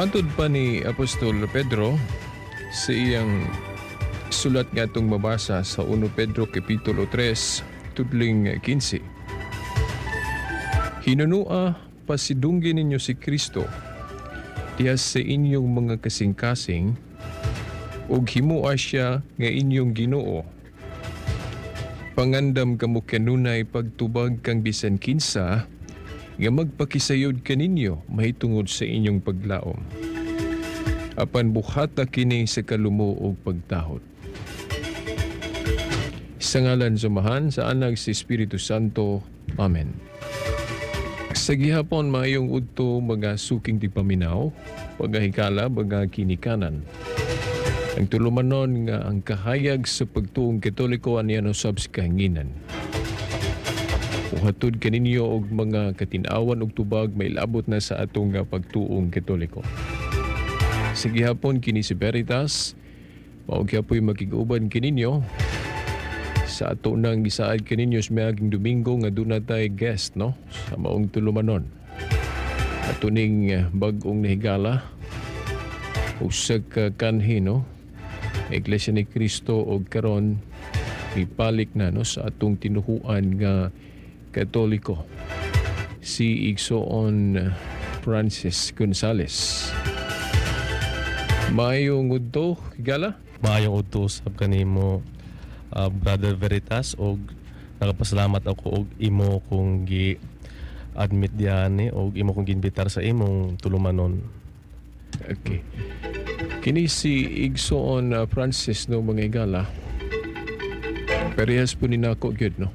Matod pa ni Apostol Pedro sa iyang sulat nga atong mabasa sa 1 Pedro Kapitulo 3 tudling 15. "Hinunua, pasidunggi ninyo si Kristo diha sa inyong mga kasing-kasing ug himua siya nga inyong Ginoo. Pangandam kamo kanunay pagtubag kang bisan kinsa nga magpakisayod kaninyo mahitungod sa inyong paglaom. Apan buhata kini sa kalumo ug pagtahot." Sa ngalan sa Amahan, sa Anak, sa Espiritu Santo. Amen. Sa gihapon, maayong udto, mga suking tigpaminaw, pagahikala, mga kinikanan. Ang tulumanon nga ang kahayag sa pagtuong Katoliko aniya usab sa kahanginan. Uhatod kaninyo og mga katinawan og tubag may labot na sa atong nga pagtuong Katoliko. Sa gihapon, kini si Veritas, mao gyapoy makig-uban kaninyo sa ato nang gisaad kaninyo sa miaging Domingo nga duna tay guest, no, sa maong tulumanon. Ato ning bag-ong nahigala, usa ka kanhi, no, Iglesia ni Cristo og karon mibalik na, no, sa atong tinuhuan nga Katoliko, si Igsoon Francis Gonzales. Maayong udto, higala. Maayong udto sab kanimo, Brother Veritas, og nagapasalamat ako og imo kong gi admit diani og imo kong giinbitar sa imong tulumanon. Okay. Kini si Igsoon Francis, no, mga higala. Parehas po ni nako gyud, no.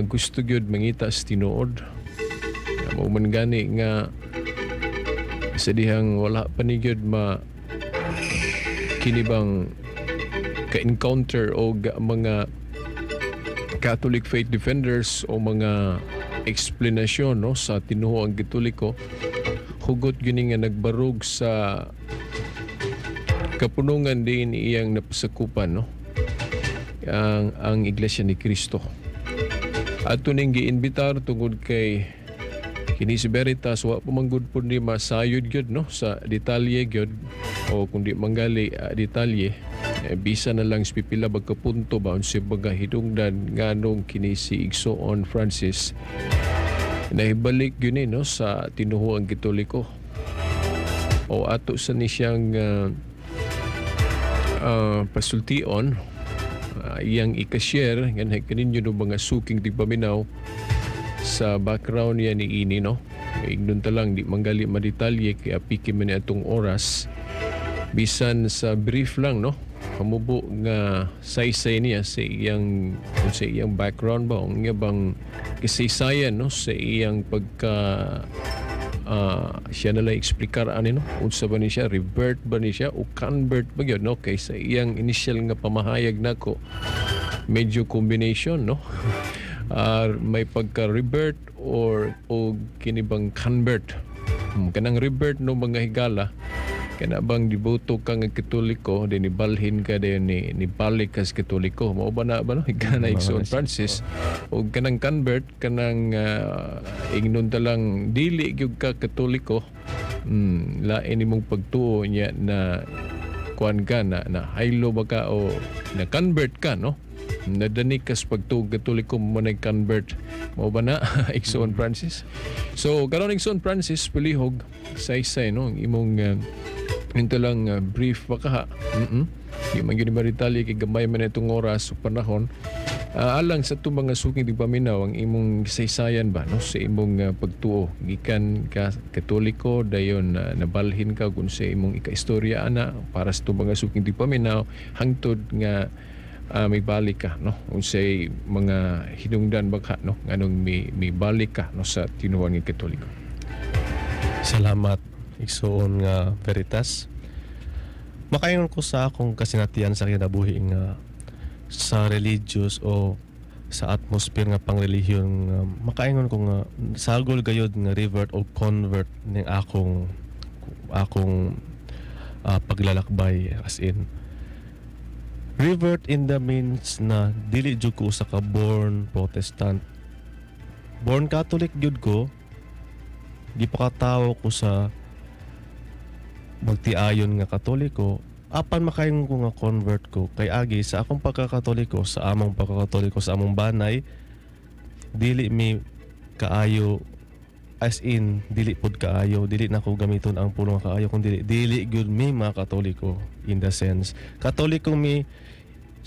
Gusto gyud mangita sa tinuod. Mao man gani nga sa dihang wala pa ni gyud ma kini bang ka-encounter og mga Catholic faith defenders o mga eksplanasyon, no, sa tinuoang Katoliko, hugot gyud nga nagbarog sa kapunungan din iyang napasakupan, no, ang Iglesia ni Cristo. Ato ning giinbitar tungod kay kini si Veritas wa pa man gud pud ni masayod gyud, no, sa detalye gyud o kundi manggali detalye, bisa na lang sa pipila ba ka punto ba unsa baga hidungdan nganong kini si Igsoon Francis nahibalik gyud ni, no, sa tinuhuang Katoliko o ato sa ni siyang pasultion, iyang ika-share nganhi kaninyo, no, mga suking tigpaminaw sa background niya ni ini, no. Ignon ta lang, di manggali madetalye kay apiki man ni atong oras, bisan sa brief lang, no, hamubo nga saysay niya sa iyang background ba, ang iya bang kasaysayan, no, sa iyang pagka siya na lang eksplikar ani, no, unsa ba ni siya, revert ba ni siya o convert ba gyud, no, kay sa iyang initial nga pamahayag nako medyo combination, no, may pagka revert or o kini bang convert. Kanang revert, no, mga higala, kana bang deboto ka nga Katoliko, di nibalhin ka, di ni nibalik ka sa Katoliko. Mao ba na ba, no, higala, Igsoon Francis? O kanang convert, kanang ingnon ta lang dili gyud ka Katoliko, lain imong pagtuo niya na kuan ka na, na haylo ba ka o na convert ka, no, nadani ka sa pagtuo Katoliko mo na convert. Mao ba na, Igsoon Francis? So karon, Igsoon Francis, palihog saysay, no, ang imong ito lang brief pa ka. Di man gyud ni kay gamay man itong oras o panahon. Alang sa itong mga suking tigpaminaw, ang imong kasaysayan ba, no, sa imong pagtuo, gikan ka Katoliko, dayon nabalhin ka, kung sa imong ikaistorya ana para sa itong mga suking tigpaminaw hangtod nga may balik ka, no, unsay mga hinungdan ba ka, no, nganong may balik ka, no, sa tinuohan nga Katoliko? Salamat, igsoon nga Veritas. Makaingon ko sa akong kasinatian sa kinabuhi nga sa religious o sa atmosphere nga pangrelihiyon nga makaingon ko nga sagol gayod nga revert o convert ning akong paglalakbay, as in revert in the means na dili jud ko usa ka born Protestant. Born Catholic gyud ko, gipakatawo ko sa Magtiayon nga Katoliko, apan makaingon ko nga convert ko kay agi sa akong pagkakatoliko, sa among pagkakatoliko, sa among banay, dili mi kaayo, as in dili pod kaayo, dili na ko gamiton ang pulong kaayo kung dili, dili gyud mi mga Katoliko in the sense Katoliko mi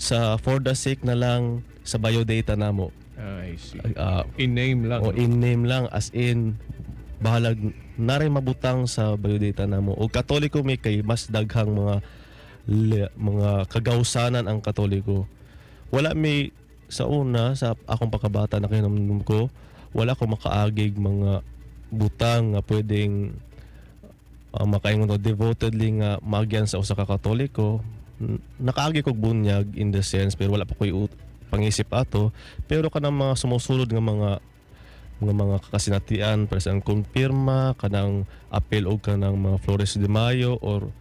sa for the sake na lang sa biodata namo. I see. Ah, In name lang. O in name lang, as in bahalag naray mabutang sa biodata namo o Katoliko mi kay mas daghang mga kagawsanan ang Katoliko. Wala mi sa una, sa akong pagkabata na kinamnum ko, wala ko makaagig mga butang nga pwedeng makaingon ko devotedly nga maagyan sa usa ka Katoliko. Nakaagi kog bunyag in the sense, pero wala pa ko'y pangisip ato, pero kanang mga sumusulod nga mga kasinatian para sa ang kumpirma, kanang apel og kanang mga Flores de Mayo or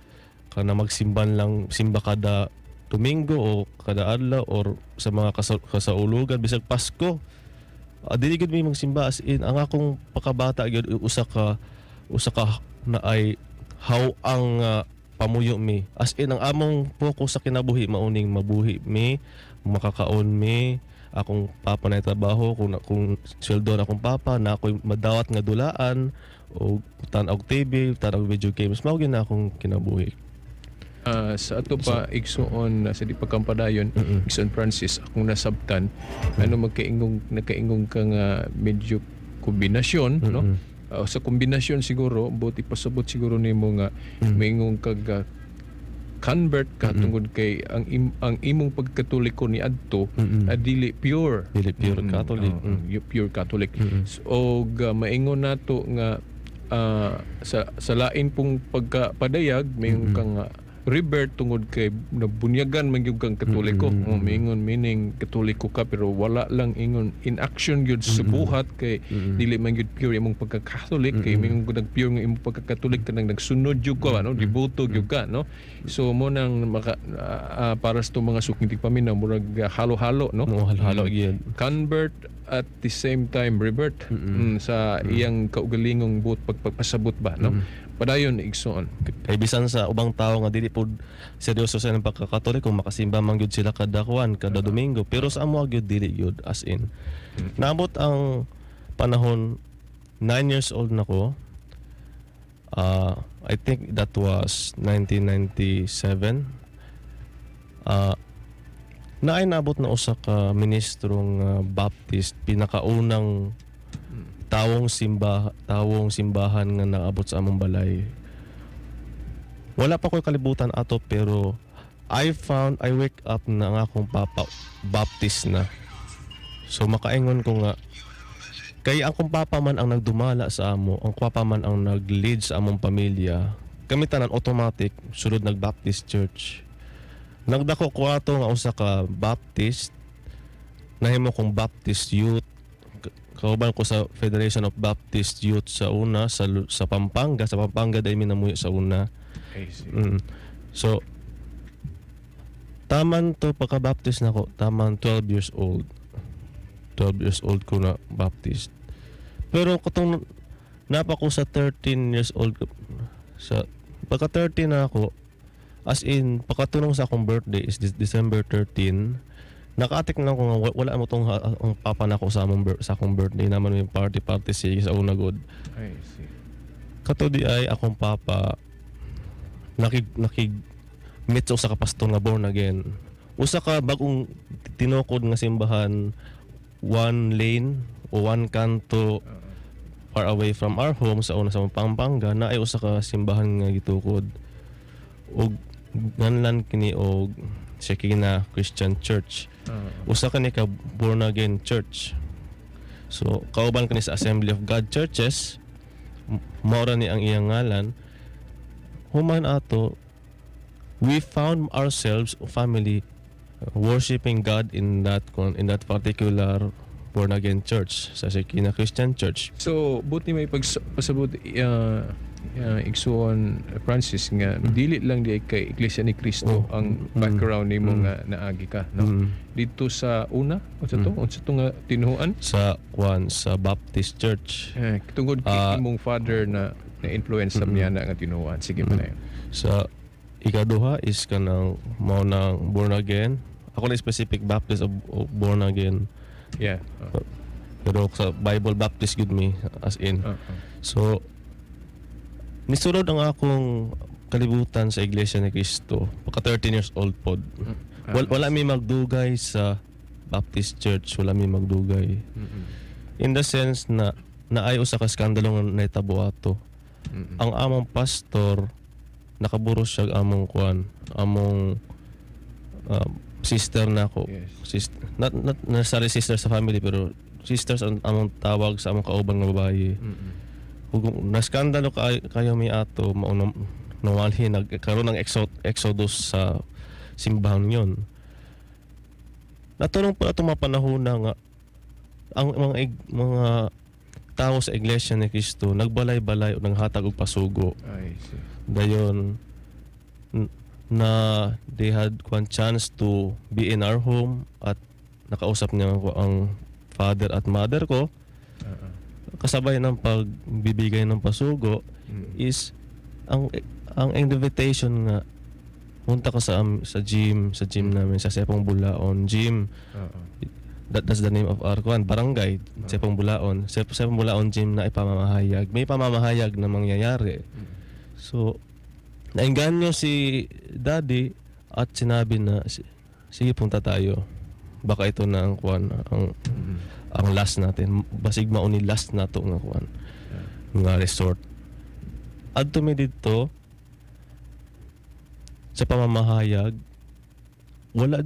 kanang magsimban lang, simba kada Domingo o kada adlaw or sa mga kasaulugan, bisag Pasko. Dili gud mi magsimba, as in ang akong pagkabata gyud usa ka na ay how ang pamuyo mi, as in ang among focus sa kinabuhi mauning mabuhi mi, makakaon mi, akong papa na trabaho, kung sweldo na akong papa na ako'y madawat nga dulaan o tan-aw TV, tan-aw video games, mao gyud na akong kinabuhi. Ah, sa ato pa, igsuon, sa di pagkampadayon, igsuon Francis, akong nasabtan ano magkaingong nakaingong ka nga medyo kombinasyon, no? Ah, sa kombinasyon siguro, buti pasabot siguro nimo nga maingong kag convert ka tungod kay ang imong pagkatoliko ni adto dili pure. Dili pure Catholic. Oo, pure Catholic. So, og maingon nato nga sa lain pong pagkapadayag, maingon kang revert tungod kay nabunyagan man gyud kang Katoliko. Oh, maingon meaning Katoliko ka pero wala lang ingon in action gyud sa buhat kay dili man gyud pure imong pagka-Catholic, kay maingon kung nag-pure nga imong pagka-Catholic kanang nagsunod gyud ka, no, deboto gyud ka, no? So mo nang maka, para sa itong mga suking tigpaminaw, murag halo-halo, no? No, halo-halo gyud. Convert at the same time revert sa iyang kaugalingong buot pagpasabot ba, no? Padayon, igsoon. Kay bisan sa ubang tao nga dili pud seryoso sa ilang pagkakatoliko, makasimba man gyud sila kada kuan, kada Domingo, pero sa amo gyud dili gyud, as in naabot ang panahon, 9 years old na ko. I think that was 1997, naay naabot na usa ka ministrong Baptist, pinakaunang tawong simbahan nga naabot sa among balay. Wala pa ko'y kalibutan ato, pero I wake up na ang akong papa Baptist na. So makaingon ko nga kay akong papa man ang nagdumala sa amo, ang papa man ang nag-lead sa among pamilya. Kami tanan automatic sulod nag Baptist Church. Nagdako ko ato nga usa ka Baptist, nahimo kong Baptist Youth. Kauban ko sa Federation of Baptist Youth sa una sa Pampanga, sa Pampanga dahil mi namuyo sa una. I see. So taman to pagka-Baptist na ko, taman 12 years old. 12 years old ko na Baptist. Pero katong napa ko sa 13 years old sa pagka 13 na ako, as in pagkatunong sa akong birthday is December 13, nakaatik na ako nga wala mo tong ang papa na ako sa akong birthday naman, may party party sige sa una god. I see. Kato di ay akong papa nakig meet sa usa ka pastor nga born again, usa ka bagong tinukod nga simbahan, one lane o one kanto far away from our home sa una sa Pampanga, na ay usa ka simbahan nga gitukod og nganlan kini og Shekinah Christian Church. Usa kani ka born again church. So kauban kani sa Assembly of God Churches. Mao ra ni ang iyang ngalan. Human ato, we found ourselves, family, worshiping God in that particular born again church sa Shekinah Christian Church. So, buti may pagpasabot, igsuon Francis, nga dili lang di kay Iglesia ni Cristo ang background nimo nga naagi ka, no? Dito sa una, unsa to? Unsa to nga tinuohan? Sa kwan, sa Baptist Church. Eh, tungod kay imong father na na influence sa niya na nga tinuohan. Sige pa na yun. Sa ikaduha is kanang mao nang born again. Ako na specific Baptist o born again. Pero sa Bible Baptist gud mi as in. So nisulod ang akong kalibutan sa Iglesia ni Cristo pagka 13 years old pod. Wala mi magdugay sa Baptist Church, wala mi magdugay. In the sense na naay usa ka skandalo nga nahitabo ato. Ang among pastor nakaburos siya among kuan, among sister na ako. Sister, not necessarily sister sa family, pero sisters ang among tawag sa among kauban nga babae. Ug naskandalo kayo mi ato, mao nawalhin, nagkaroon ng exodus sa simbahan yon. Natulong po atong mga panahon na nga ang mga tao sa Iglesia ni Cristo nagbalay-balay o nanghatag og pasugo. I see. Dayon na they had one chance to be in our home at nakausap niya ako, ang father at mother ko, kasabay ng pagbibigay ng pasugo is ang invitation nga punta ka sa gym namin sa Sepong Bulaon Gym. That's the name of our kuan barangay, Sepong Bulaon. Sepong Bulaon Gym na ipamamahayag, may pamamahayag na mangyayari. So naengganyo si Daddy at sinabi na, "Sige, punta tayo. Baka ito na ang kuan, ang last natin. Basig mao ni last nato nga kuan nga resort." Adto mi didto sa pamamahayag, wala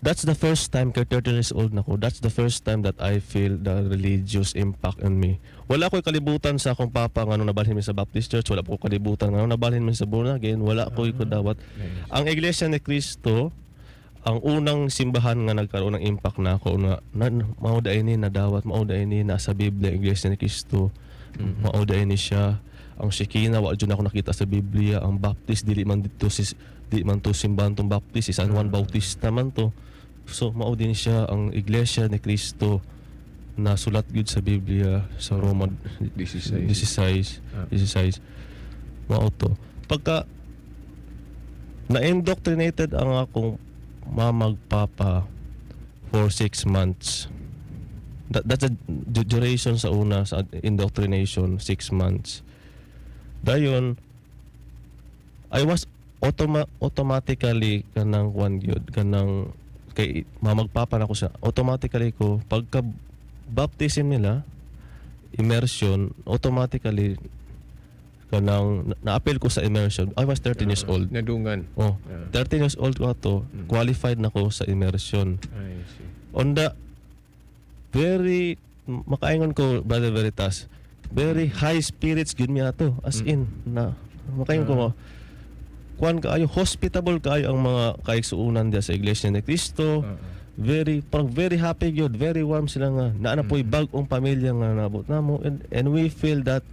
that's the first time, kay 13 years old na ko, that's the first time that I feel the religious impact on me. Wala ko'y kalibutan sa akong papa nga nung nabalhin mi sa Baptist Church, wala ko kalibutan nga nung nabalhin mi sa born again, wala ko'y kadawat. Ang Iglesia ni Cristo ang unang simbahan nga nagkaroon ng impact na ako na mao diay ni na dawat, mao diay ni nasa Biblia, Iglesia ni Cristo. Mao diay ni siya. Ang Shekinah, wa jud ako nakita sa Biblia. Ang Baptist, dili man dito si di man to simbahan tong Baptist, si San Juan Bautista man to. So mao din siya ang Iglesia ni Cristo na sulat gyud sa Biblia sa Roma 16. 16. 16, mao to. Pagka na-indoctrinated ang akong mamag papa for 6 months. That's the duration sa una sa indoctrination, 6 months. Dayon, I was automatically kanang kuan gyud, kanang kay mamagpapa na ko siya. Automatically ko pagka baptism nila, immersion, automatically kanang na-appeal ko sa immersion. I was 13 years old. Nadungan. Oh, 13 years old ko ato, qualified na ko sa immersion. I see. On the very makaingon ko, Brother Veritas, very high spirits gyud mi ato, as in na makaingon ko kuan kaayo, hospitable kaayo ang mga kaigsuonan diya sa Iglesia ni Cristo. Very parang very happy gyud, very warm sila nga naa na po'y bag-ong pamilya nga nabot namo, and we feel that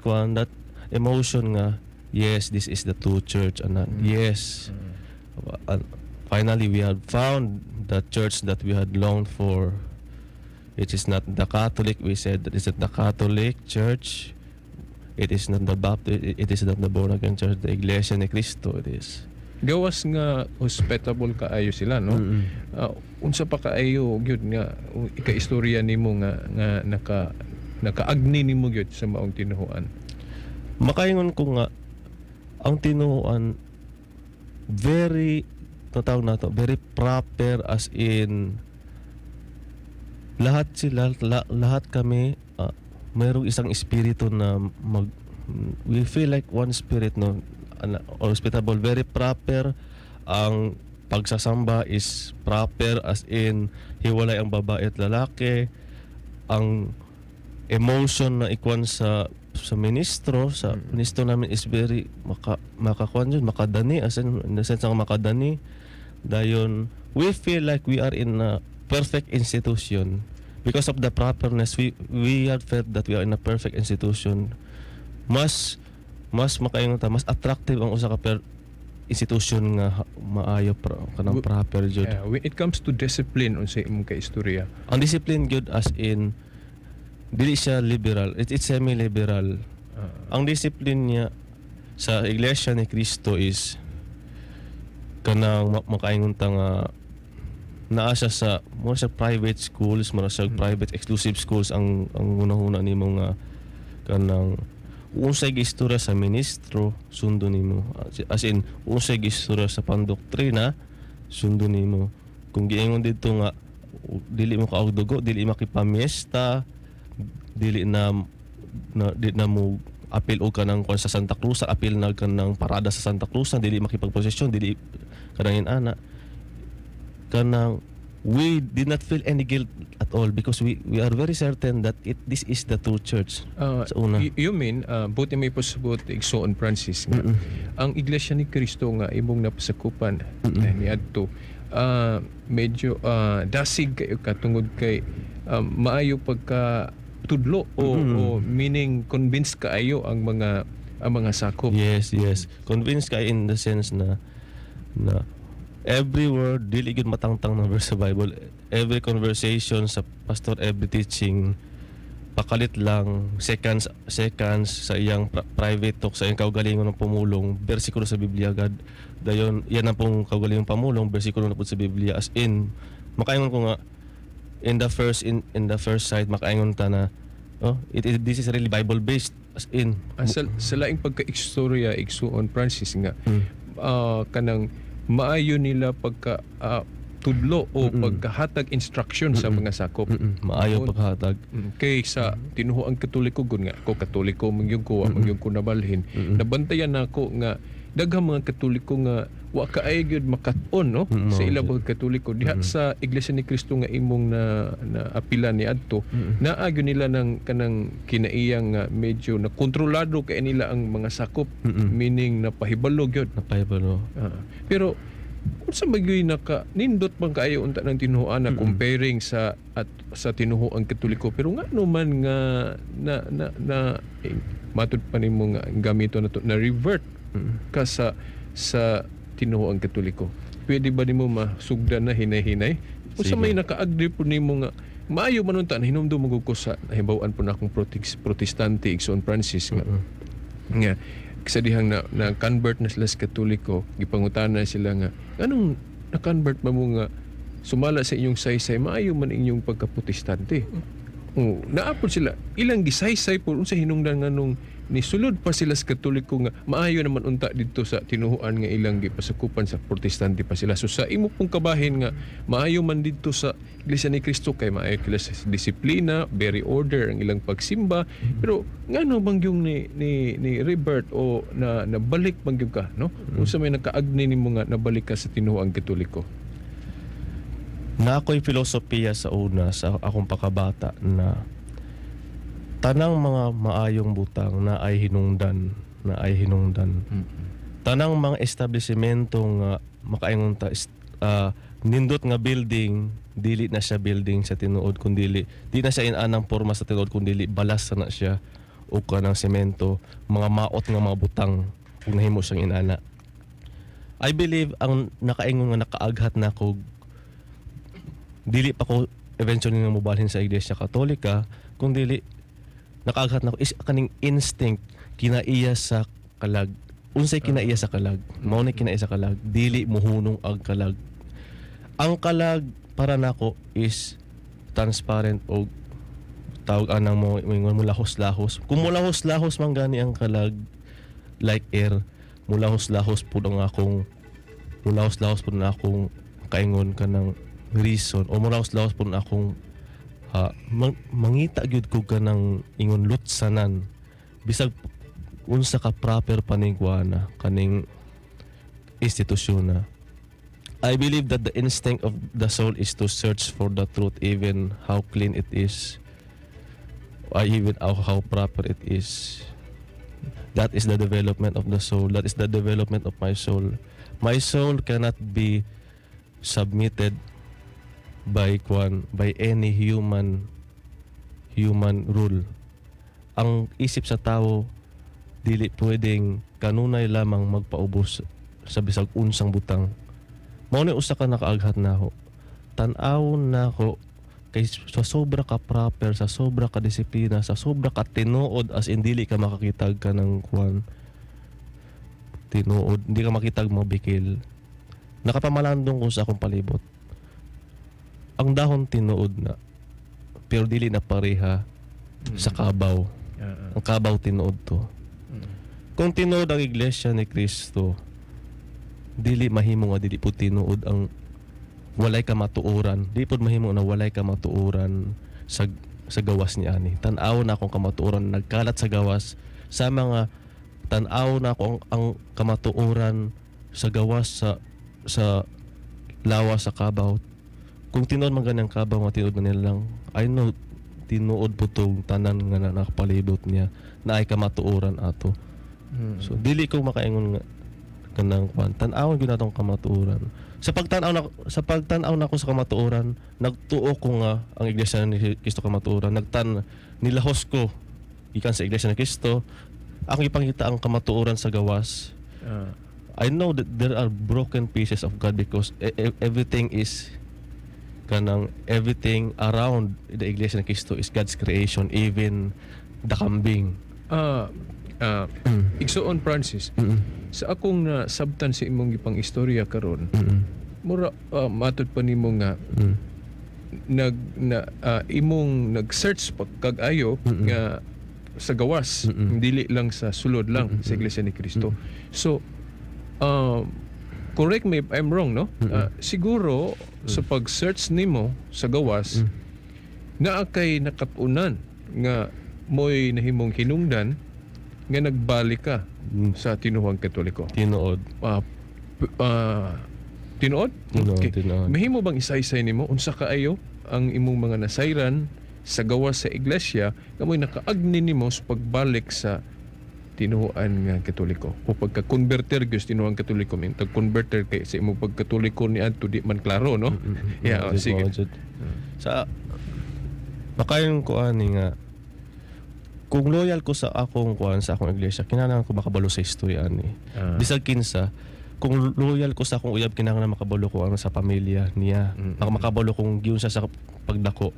kuan, that emotion nga, "Yes, this is the true church," ana. Yes. Finally we had found the church that we had longed for. It is not the Catholic, we said that is not the Catholic Church. It is not the Baptist, it is not the born again church, the Iglesia ni Cristo it is. Gawas nga hospitable kaayo sila, no? Unsa pa kaayo gyud nga ika-istorya nimo nga nakaagni nimo gyud sa maong tinuhuan? Makaingon ko nga ang tinuohan very tawag na to, very proper, as in lahat sila, lahat kami mayroong isang espiritu na mag we feel like one spirit, no? Hospitable, very proper. Ang pagsasamba is proper, as in hiwalay ang babae at lalaki. Ang emotion na ikuan sa ministro namin is very makakuan yun, makadani, as in the sense ng makadani. Dayon we feel like we are in a perfect institution because of the properness. We had felt that we are in a perfect institution. Mas makaingon ta, mas attractive ang usa ka institution nga maayo kanang proper jud. Yeah, when it comes to discipline, unsa imong kaistorya? Ang discipline gyud, as in dili siya liberal, it's semi-liberal. Ang discipline niya Sa Iglesia ni Cristo is kanang makaingon ta nga naa siya sa mo sa private schools, mo sa private exclusive schools. Ang hunahuna nimo nga kanang unsay giistorya sa ministro, sundo nimo. As in, unsay giistorya sa pandoktrina, sundo nimo. Kung giingon didto nga dili mo kaog dugo, dili makipamiesta, dili na mo apil og kanang kuan sa Santa Cruz, apil na kanang parada sa Santa Cruz, dili makipagprosesyon, dili kanang inana, kanang we did not feel any guilt at all because we are very certain that it this is the true church sa una. You mean, buti may pasabot, Igsoon Francis, nga ang Iglesia ni Cristo nga imong napasakupan ni adto, medyo dasig kayo ka tungod kay maayo pagka tudlo o meaning convinced kaayo ang mga sakop. Yes. Convinced ka in the sense na every word, dili gyud matangtang ng verse sa Bible. Every conversation sa pastor, every teaching, pakalit lang seconds seconds sa iyang private talk sa iyang kaugalingon ng pumulong, bersikulo sa Biblia agad. Dayon yan ang pong kaugalingong pamulong, bersikulo na pud sa Biblia. As in, makaingon ko nga in the first sight, makaingon ta na, oh, this is really Bible based, as in. Sa laing pagka-istorya, Igsoon Francis, nga kanang maayo nila pagka tudlo o pagkahatag instruction sa mga sakop. Maayo paghatag. Kay sa tinuoang Katoliko gud nga ako Katoliko man gyud ko, wa man gyud ko nabalhin. Nabantayan nako nga daghang mga Katoliko nga wa kaayo gyud makat-on, no, sa ila mga Katoliko diha sa Iglesia ni Cristo nga imong na na apilan ni adto. Naa gyud nila ng kanang kinaiyang nga medyo na kontrolado kay nila ang mga sakop, meaning napahibalo gyud. Napahibalo. Pero unsa man gyud naka nindot man kaayo unta ng tinuoan na comparing sa at sa tinuoang Katoliko, pero ngano man nga na na, na eh, matud pa nimo nga gamito na to na revert ka sa tinuoang Katoliko? Pwede ba nimo masugdan na hinay-hinay unsa Sige. May naka-agree po nimo nga maayo man unta? Nahinumdum mo ko sa nahibaw-an po na akong Protestante, Igsoon Francis, nga nga sa dihang na convert na sila sa Katoliko, gipangutana sila nga anong na-convert ba mo nga sumala sa inyong saysay maayo man inyong pagka-Protestante? Oh, naapod sila ilang gisaysay po unsa hinungdan nganong nisulod pa sila sa Katoliko nga maayo naman unta didto sa tinuoan nga ilang gipasakupan sa Protestante pa sila. So sa imo pong kabahin nga maayo man didto sa Iglesia ni Cristo kay maayo sila sa disiplina, very order ang ilang pagsimba, pero ngano bang yung ni revert o na nabalik bang gyud ka, no? Unsa may nakaagni nimo nga nabalik ka sa tinuoang Katoliko? Na ako'y filosofiya sa una sa akong pakabata na tanang mga maayong butang na ay hinungdan, na ay hinungdan. Tanang mga establishmento nga makaingon ta nindot nga building, dili na siya building sa tinuod kundili di na siya inanang porma sa tinuod, kundili balas na siya o kanang semento, mga maot nga mga butang ug nahimo siyang inana. I believe ang nakaingon nga nakaaghat na ko, dili pa ko eventually nga mobalhin sa Iglesia Katolika, kung dili nakaaghat na ko is kaning instinct, kinaiya sa kalag. Unsay kinaiya sa kalag? Mao na kinaiya sa kalag, dili muhunong ang kalag. Ang kalag para nako is transparent o tawag anang mo moingon mo lahos-lahos. Kung mo lahos-lahos man gani ang kalag like air, mo lahos-lahos pud ang akong, mo lahos-lahos pud ang akong kaingon kanang reason o mo lahos-lahos pud ang akong mangita gyud ko kanang ingon lutsanan bisag unsa ka proper panigwana kaning institusyon na. I believe that the instinct of the soul is to search for the truth, even how clean it is, or even how proper it is. That is the development of the soul. That is the development of my soul. My soul cannot be submitted by kwan, by any human rule. Ang isip sa tao dili pwedeng kanunay lamang magpaubos sa bisag unsang butang. Mao ni usa ka nakaaghat nako. Tan-aw nako kay sa sobra ka proper, sa sobra ka disiplina, sa sobra ka tinuod, as in dili ka makakita ka ng kwan. Tinuod, hindi ka makita og mga bikil. Nakapamalandong ko sa akong palibot. Ang dahon tinuod na. Pero dili na pareha sa kabaw. Ang kabaw tinuod to. Kung tinuod ang Iglesia ni Cristo, dili mahimo nga dili po tinuod ang walay kamatuoran. Di pod mahimo na walay kamatuoran sa gawas ni ani. Tan-aw na akong kamatuoran nagkalat sa gawas sa mga tan-aw na ako ang kamatuoran sa gawas sa lawas sa kabaw. Kung tinuod man ganyang kabaw nga tinuod man nila lang, I know tinuod po tong tanan nga nakapalibot niya na ay kamatuoran ato. So dili ko makaingon nga kanang kwan. Tan-awon gyud natong kamatuoran. Sa pagtan-aw nako sa kamatuoran, nagtuo ko nga ang Iglesia ni Cristo kamatuoran. Nagtan nilahos ko gikan sa Iglesia ni Cristo. Akong ipangita ang kamatuoran sa gawas. I know that there are broken pieces of God because everything is kanang everything around the Iglesia ni Cristo is God's creation, even the kambing. Igsoon Francis, sa akong nasabtan sa imong gipang istorya karon, mura matod pa nimo nga nag na imong nag-search pa kag ayo nga sa gawas, dili lang sa sulod lang sa Iglesia ni Cristo. So correct me if I'm wrong, no? Siguro sa pag-search nimo sa gawas, naa kay nakatunan nga mo'y nahimong hinungdan nga nagbalik ka sa tinuhang Katoliko. Tinuod. Tinuod? Tinuod, tinuod. Mahimo bang isaysay nimo unsa kaayo ang imong mga nasayran sa gawas sa iglesia nga mo'y nakaagni nimo sa pagbalik sa tinuoan nga Katoliko o pagka-converter gyud sa tinuoang Katoliko? Min tag-converter kay sa imong pagkatoliko ni adto di man klaro, no? Yeah, oh, sige. Jud. Sa makayon ko ani nga kung loyal ko sa akong kuan, sa akong iglesia, kinahanglan ko makabalo sa istorya ani. Bisag kinsa, kung loyal ko sa akong uyab, kinahanglan makabalo ko ano sa pamilya niya. Makabalo kung giunsa sa pagdako.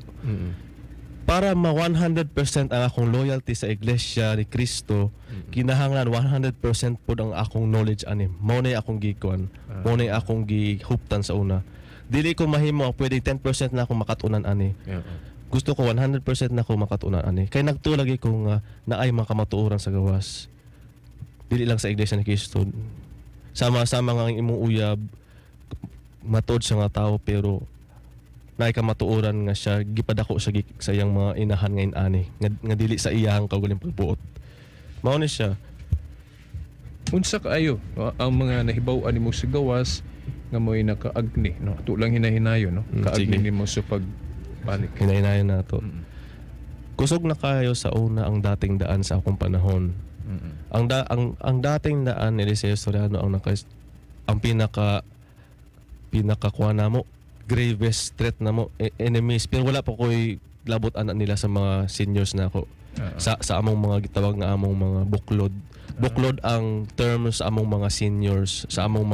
Para ma 100% ang akong loyalty sa Iglesia ni Cristo, kinahanglan 100% pod ang akong knowledge ani. Mao na akong gikuan. Mao na akong gihuptan sa una. Dili ko mahimo ang pwedeng 10% na akong makatunan ani. Gusto ko 100% na ako makatunan ani. Kay nagtuo lagi ko nga naay mga kamatuoran sa gawas. Dili lang sa Iglesia ni Cristo. Sama-sama nga ang imong uyab matuod siya nga tao, pero naay kamatuoran nga siya gipadako siya sa iyang mga inahan ngayon ani nga dili sa iyang kaugaling pagbuot. Mao ni siya. Unsa kaayo, no, ang mga nahibaw-an nimo sa gawas nga mo'y nakaagni, no? Ato lang hinahinayon, no? Kaagni Sige. Nimo sa pagbalik. Hinahinayon na to. Kusog na kayo sa una ang dating daan sa akong panahon. Ang dating daan ni Eliseo Soriano ang naka ang pinaka pinaka kuha na mo, gravest threat na mo, enemies, pero wala pa ko'y labot anak nila sa mga seniors na ako sa among mga gitawag nga among mga buklod. Buklod ang term sa among mga seniors, sa among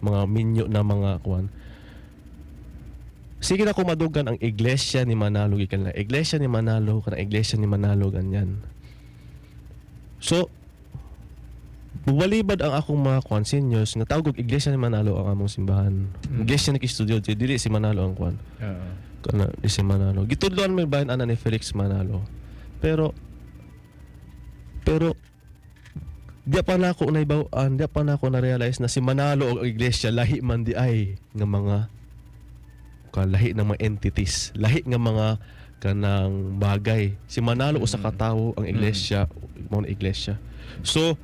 mga minyo na mga kuan. Sige na kumadugan ang Iglesia ni Manalo gikan na Iglesia ni Manalo kana, Iglesia ni Manalo ganyan. So bubalibad ang akong mga kuan seniors nga tawag og Iglesia ni Manalo ang among simbahan. Iglesia ni Cristo Dios, dili si Manalo ang kuan kana, di si Manalo. Gitudloan may bahin ana ni Felix Manalo. Pero di pa na ako naibaw-an, di pa na ako na-realize na si Manalo og iglesia lahi man di ay nga mga kalahi ng mga entities, lahi nga mga kanang bagay. Si Manalo usa ka tawo, ang iglesia mao na iglesia. So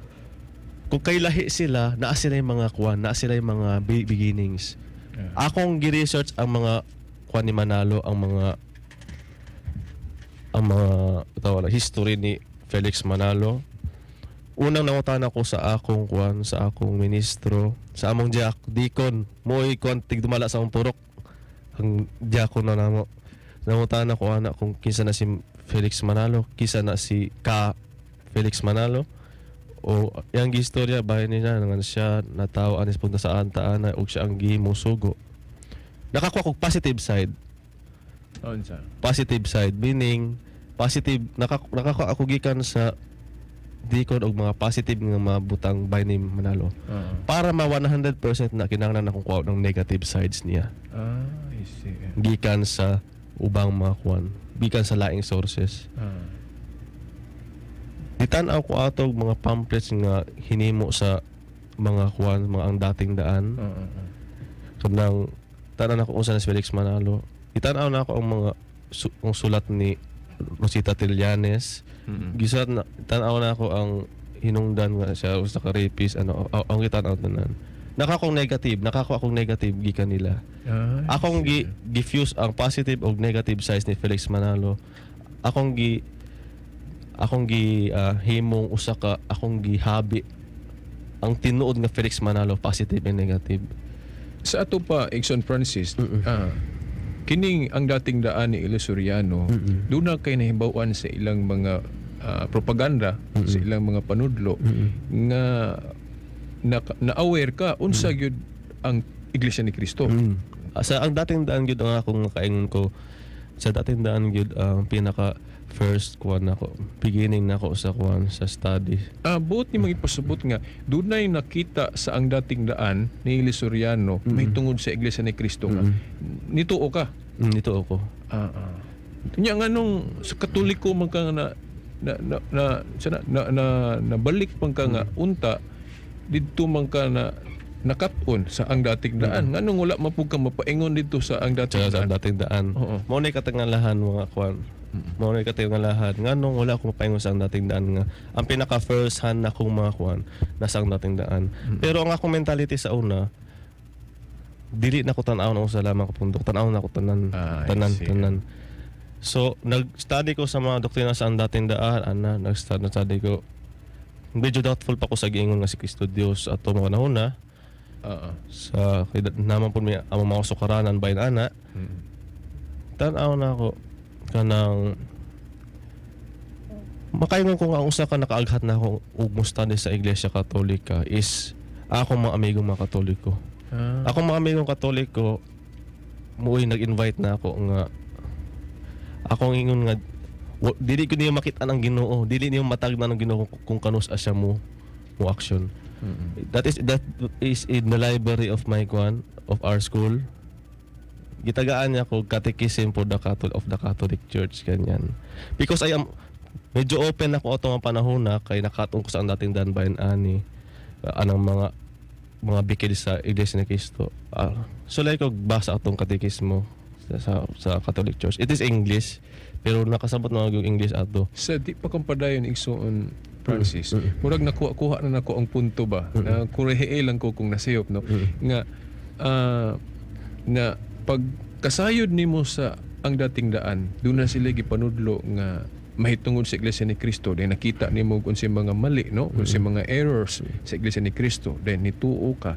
kung kay lahi sila, naa sila yung mga kuan, naa sila yung mga beginnings. Akong gi-research ang mga kuan ni Manalo, ang mga tawag na, history ni Felix Manalo. Unang nangutan ako sa akong kuan, sa akong ministro, sa among diak, deacon, mo'y kuan tigdumala sa among purok. Ang diakon na namo. Nangutan ako ana kung kinsa na si Felix Manalo, kinsa na si Ka Felix Manalo. O yang gistorya bahin niya nga siya natawo anis punta sa Anta Ana ug siya ang gihimong sugo. Nakakuha kog positive side. Unsa? Positive side meaning positive nakakuha ako gikan sa deacon og mga positive nga mga butang by ni Manalo. Para ma 100% na, kinahanglan akong kuha ng negative sides niya. Ah, I see. Gikan sa ubang mga kuan, gikan sa laing sources. Gitan-aw ko atog mga pamphlets nga hinimo sa mga kuan, mga Ang Dating Daan. Kanang tanan ako unsa na si Felix Manalo. Gitan-aw na ako ang mga ang sulat ni Rosita Trillanes. Gisulat na, tan-aw na ako ang hinungdan nga siya usa ka rapist, ano, ang gitan-aw tanan. Naka akong negative gikan nila. Ah, I Akong see. gi diffuse ang positive og negative sides ni Felix Manalo. Akong gi himong usa ka, akong gihabi ang tinuod nga Felix Manalo, positive and negative. Sa ato pa, Igsoon Francis, kining Ang Dating Daan ni Eli Soriano, doon na kay nahibaw-an sa ilang mga propaganda, sa ilang mga panudlo, nga na aware ka unsa gyud ang Iglesia ni Cristo. Sa Ang Dating Daan gyud, ang akong kaingon ko sa Dating Daan gyud ang pinaka first kuan nako, beginning nako sa kuan, sa study. Buot ni mga ipasabot nga dunay nakita sa Ang Dating Daan ni Eli Soriano may tungod sa Iglesia ni Cristo nga nituo ka. Nituo ko. Ah. Nya nganong sa Katoliko man ka nga na na na na sa na, na, na, nabalik man ka nga unta didto man ka na nakat-on sa Ang Dating Daan? Nganong wala man pud ka mapaingon didto sa Ang Dating Sa Daan? Dating Daan. Mao ni katangalahan, mga kuan. Mao ni katangalahan. Nganong wala ko mapaingon sa Ang Dating Daan nga ang pinaka first hand na akong mga kuan nasa Ang Dating Daan. Pero ang akong mentality sa una, dili na ko tan-aw na usa lamang ka pundok, tan-aw na ko tanan, Ah, I tanan, see. tanan. So nag-study ko sa mga doktrina sa Ang Dating Daan, ana, nag-study study ko. Medyo doubtful pa ko sa giingon nga si Kristo Dios ato mga panahon. Sa kay naman po may among mga sukaranan bahin ana. Tan-aw na ako, kanang makaingon ko nga ang usa ka nakaaghat na ako og mo study sa Iglesia Katolika is akong mga amigong mga Katoliko. Akong mga amigong Katoliko mo'y nag-invite na ako nga akong ingon nga dili ko niyo makita ang Ginoo, dili niyo matagna ang Ginoo kung kanus siya mo mo action. That is in the library of my kwan, of our school. Gitagaan niya ko Catechism for the Catholic of the Catholic Church, ganyan. Because I am medyo open ako ato nga panahon na kay nakatong ko sa Ang Dating Daan bayan ani anang mga bikid sa Iglesia ni Cristo. So like og basa atong katekismo sa Catholic Church. It is English pero nakasabot na yung English ato. Sa di pa kang padayon, Igsoon Francis, murag nakuha-kuha na nako ang punto ba? Na kurehe lang ko kung nasayop, no? Nga na pag kasayod nimo sa Ang Dating Daan, doon na sila gipanudlo nga mahitungod sa Iglesia ni Cristo, then nakita nimo kung sa mga mali, no, kung sa mga errors sa Iglesia ni Cristo, then nituo ka.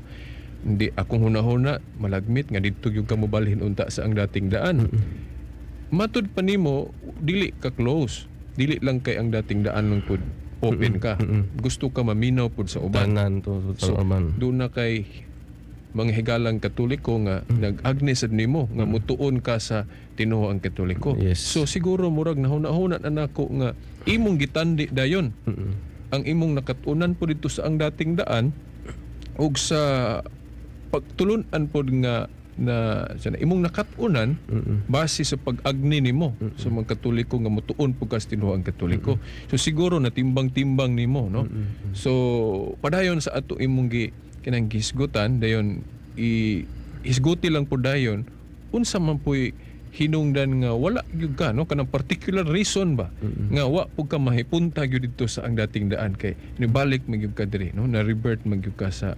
Hindi akong hunahuna malagmit nga didto yung ka mobalhin unta sa Ang Dating Daan. Matud pa nimo dili ka close, dili lang kay Ang Dating Daan lang pud open ka, gusto ka maminaw pud sa uban. Tanan to So, man. doon na kay mga higalang Katoliko nga nag-agni sad nimo nga mutuon ka sa tinuoang Katoliko. So siguro murag nahuna-huna na nako nga imong gitandi dayon ang imong nakatunan po dito sa Ang Dating Daan ug sa pagtulunan pod nga na sana imong nakat-unan base sa pag-agni nimo sa mga Katoliko nga mutuon pud ka sa tinuoang Katoliko. So siguro natimbang-timbang nimo, no? So padayon sa ato imong gi kanang gihisgutan dayon, i hisguti lang pud dayon unsa man puy hinungdan nga wala gyud ka, no, kanang particular reason ba nga wa pud ka mahipunta gyud didto sa Ang Dating Daan kay nibalik man gyud ka diri, no, na revert man gyud ka sa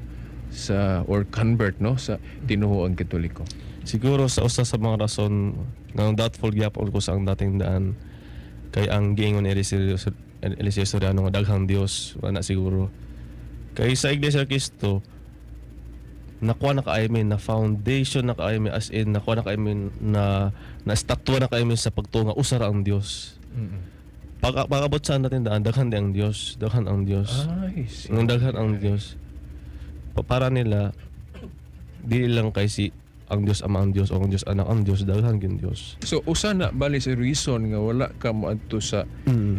or convert, no, sa tinuoang Katoliko. Siguro sa usa sa mga rason nga doubtful gyapon ko sa Ang Dating Daan kay ang giingon ni Eliseo Soriano nga daghang Dios, wala siguro. Kay sa Iglesia ni Cristo, nakuha na kaayo mi na foundation na kaayo mi, as in nakuha na kaayo mi na na estatwa na kaayo mi sa pagtuo nga usa ra ang Dios. Pag pag-abot sa Dating Daan, daghan di ang Dios, daghan ang Dios. Ay, see. Ang daghan ang Dios. Para nila dili lang kay si Ang Dios Ama ang Dios o ang Dios Anak ang Dios, daghan gyud Dios. So usa na bali sa reason nga wala ka moadto sa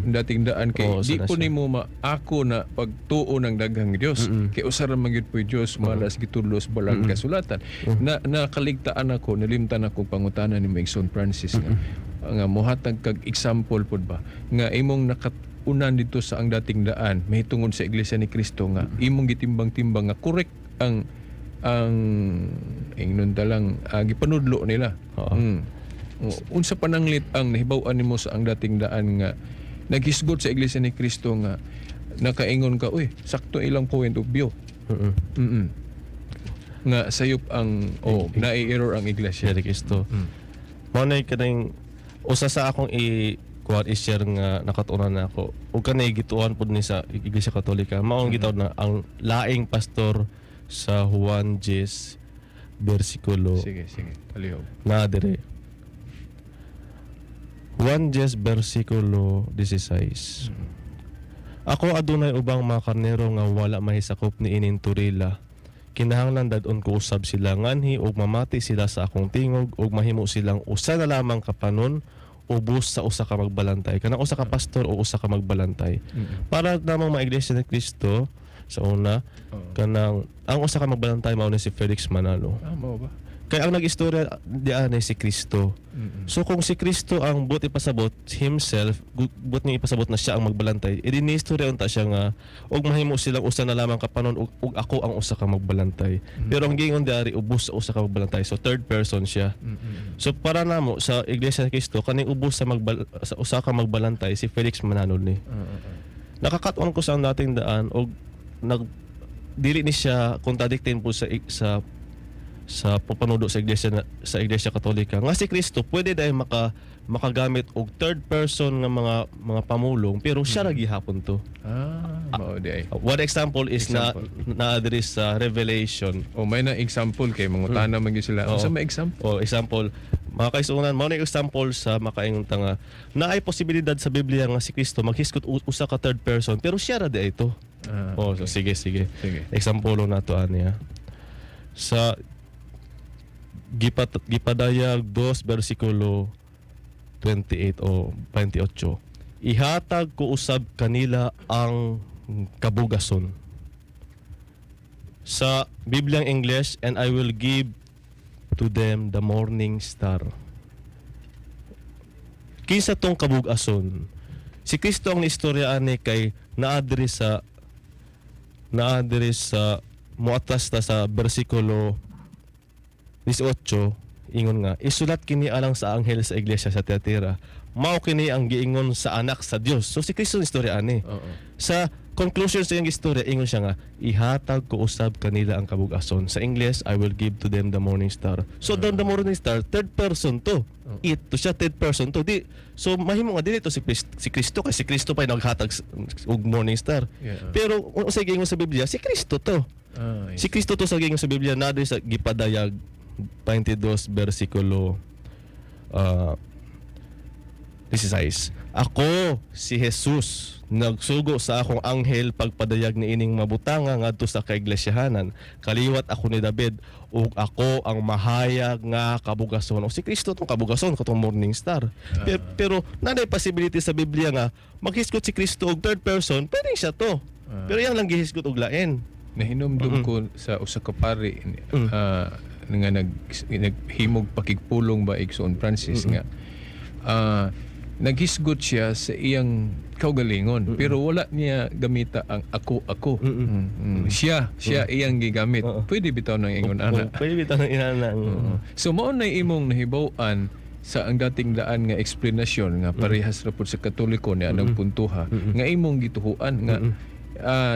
dating daan kay Oo, di usa na po siya. Nimo maako na pagtuo ng daghang Dios kay usa ra man gyud po'y Dios malas gitudlo sa balang kasulatan. Na nakaligtaan ako, nalimtan ako pangutana ni Igsoon Francis nga nga mohatag kag example pod ba nga imong nakat-unan dito sa ang dating daan mahitungod sa Iglesia ni Cristo nga imong gitimbang-timbang nga correct ang ingnon ta lang gipanudlo nila. Oo. Unsa pananglit ang nahibaw-an nimo sa ang dating daan nga naghisgot sa Iglesia ni Cristo nga nakaingon ka, "Uy, sakto ilang point of view"? Nga sayop ang oh, na-error ang iglesia. Siya ni Kristo. Mao na kaning usa sa akong i kuan i-share nga nakatunan na ako. Ug kanay gituan pud ni sa Iglesia Katolika. Mao ang gitawag na ang laing pastor sa Juan 10 bersikulo Sige, sige. Palihog. Na dire. Juan 10 bersikulo 16. Ako adunay ubang mga karnero nga wala mahisakop ni ining turila. Kinahanglan dad-on ko usab sila nganhi ug mamati sila sa akong tingog ug mahimo silang usa na lamang ka panon ubos sa usa ka magbalantay. Kanang usa ka pastor o usa ka magbalantay. Para namang mga Iglesia ni Cristo sa una, kanang ang usa ka magbalantay mao ni si Felix Manalo. Ah, mao ba? Kaya ang nag-istorya diyan ay si Kristo. So kung si Kristo ang buot ipasabot himself, buot niya ipasabot na siya ang magbalantay. Edi ni istorya unta siya nga og mahimo silang usa na lamang ka panon ug ako ang usa ka magbalantay. Pero ang giingon diari ubos sa usa ka magbalantay. So third person siya. So para namo sa Iglesia ni Kristo kaning ubos sa usa ka magbalantay si Felix Manalo ni. Nakakat-on ko sa ang dating daan og nag dili ni siya contradicting po sa sa papanudo sa Iglesia Katolika nga si Kristo pwede dahil makagamit og third person nga mga pamulong pero siya ra gihapon to. Ah, mao di ay. One example is Example. na na sa Revelation. Oh, may na example kay mangutana man gyud sila. Oo. Unsa may example? O example, mga kaisunan, mao na yung example sa makaingon ta nga naay posibilidad sa Biblia nga si Kristo maghisgot usa ka third person pero siya ra di ay to. Ah, Oh, so sige, sige. Sige. Example na to aniya. Sa gipadayag 2 bersikulo 28 o 28. Ihatag ko usab kanila ang kabugason. Sa Bibliang English, "And I will give to them the morning star." Kinsa tong kabugason? Si Kristo ang istorya ani kay naadri sa muatras ta sa bersikulo 18, ingon nga, "Isulat kini alang sa anghel sa iglesia sa Tiatira: Mao kini ang giingon sa anak sa Dios." So si Kristo ang istorya ani. Sa conclusion sa iyang istorya, ingon siya nga, "Ihatag ko usab kanila ang kabugason." Sa English, "I will give to them the morning star." So the morning star, third person to. It to siya, third person to. Di, so mahimo nga dili to si Kristo kay si Kristo pa yung naghatag og morning star. Pero kung sa giingon sa Biblia, si Kristo to. Si Kristo to sa giingon sa Biblia na sa gipadayag 22 bersikulo 16. "Ako si Jesus nagsugo sa akong anghel pagpadayag ni ining mabutanga ngadto sa kaiglesyhanan. Kaliwat ako ni David ug ako ang mahayag nga kabugason." O si Kristo tong kabugason katong morning star. Pero nanay possibility sa Biblia nga maghisgot si Kristo og third person, pwede siya to. Pero yang lang gihisgot og lain. Nahinumdum ko sa usa ka pari nga naghimog pakigpulong ba, Igsoon Francis, nga naghisgot siya sa iyang kaugalingon pero wala niya gamita ang ako ako. Siya siya iyang gigamit. Pwede bitaw ng ingon ana. Pwede bitaw ng inana. So mao na imong nahibaw-an sa ang dating daan nga eksplanasyon nga parehas ra pud sa Katoliko ni anang puntuha nga imong gituhuan nga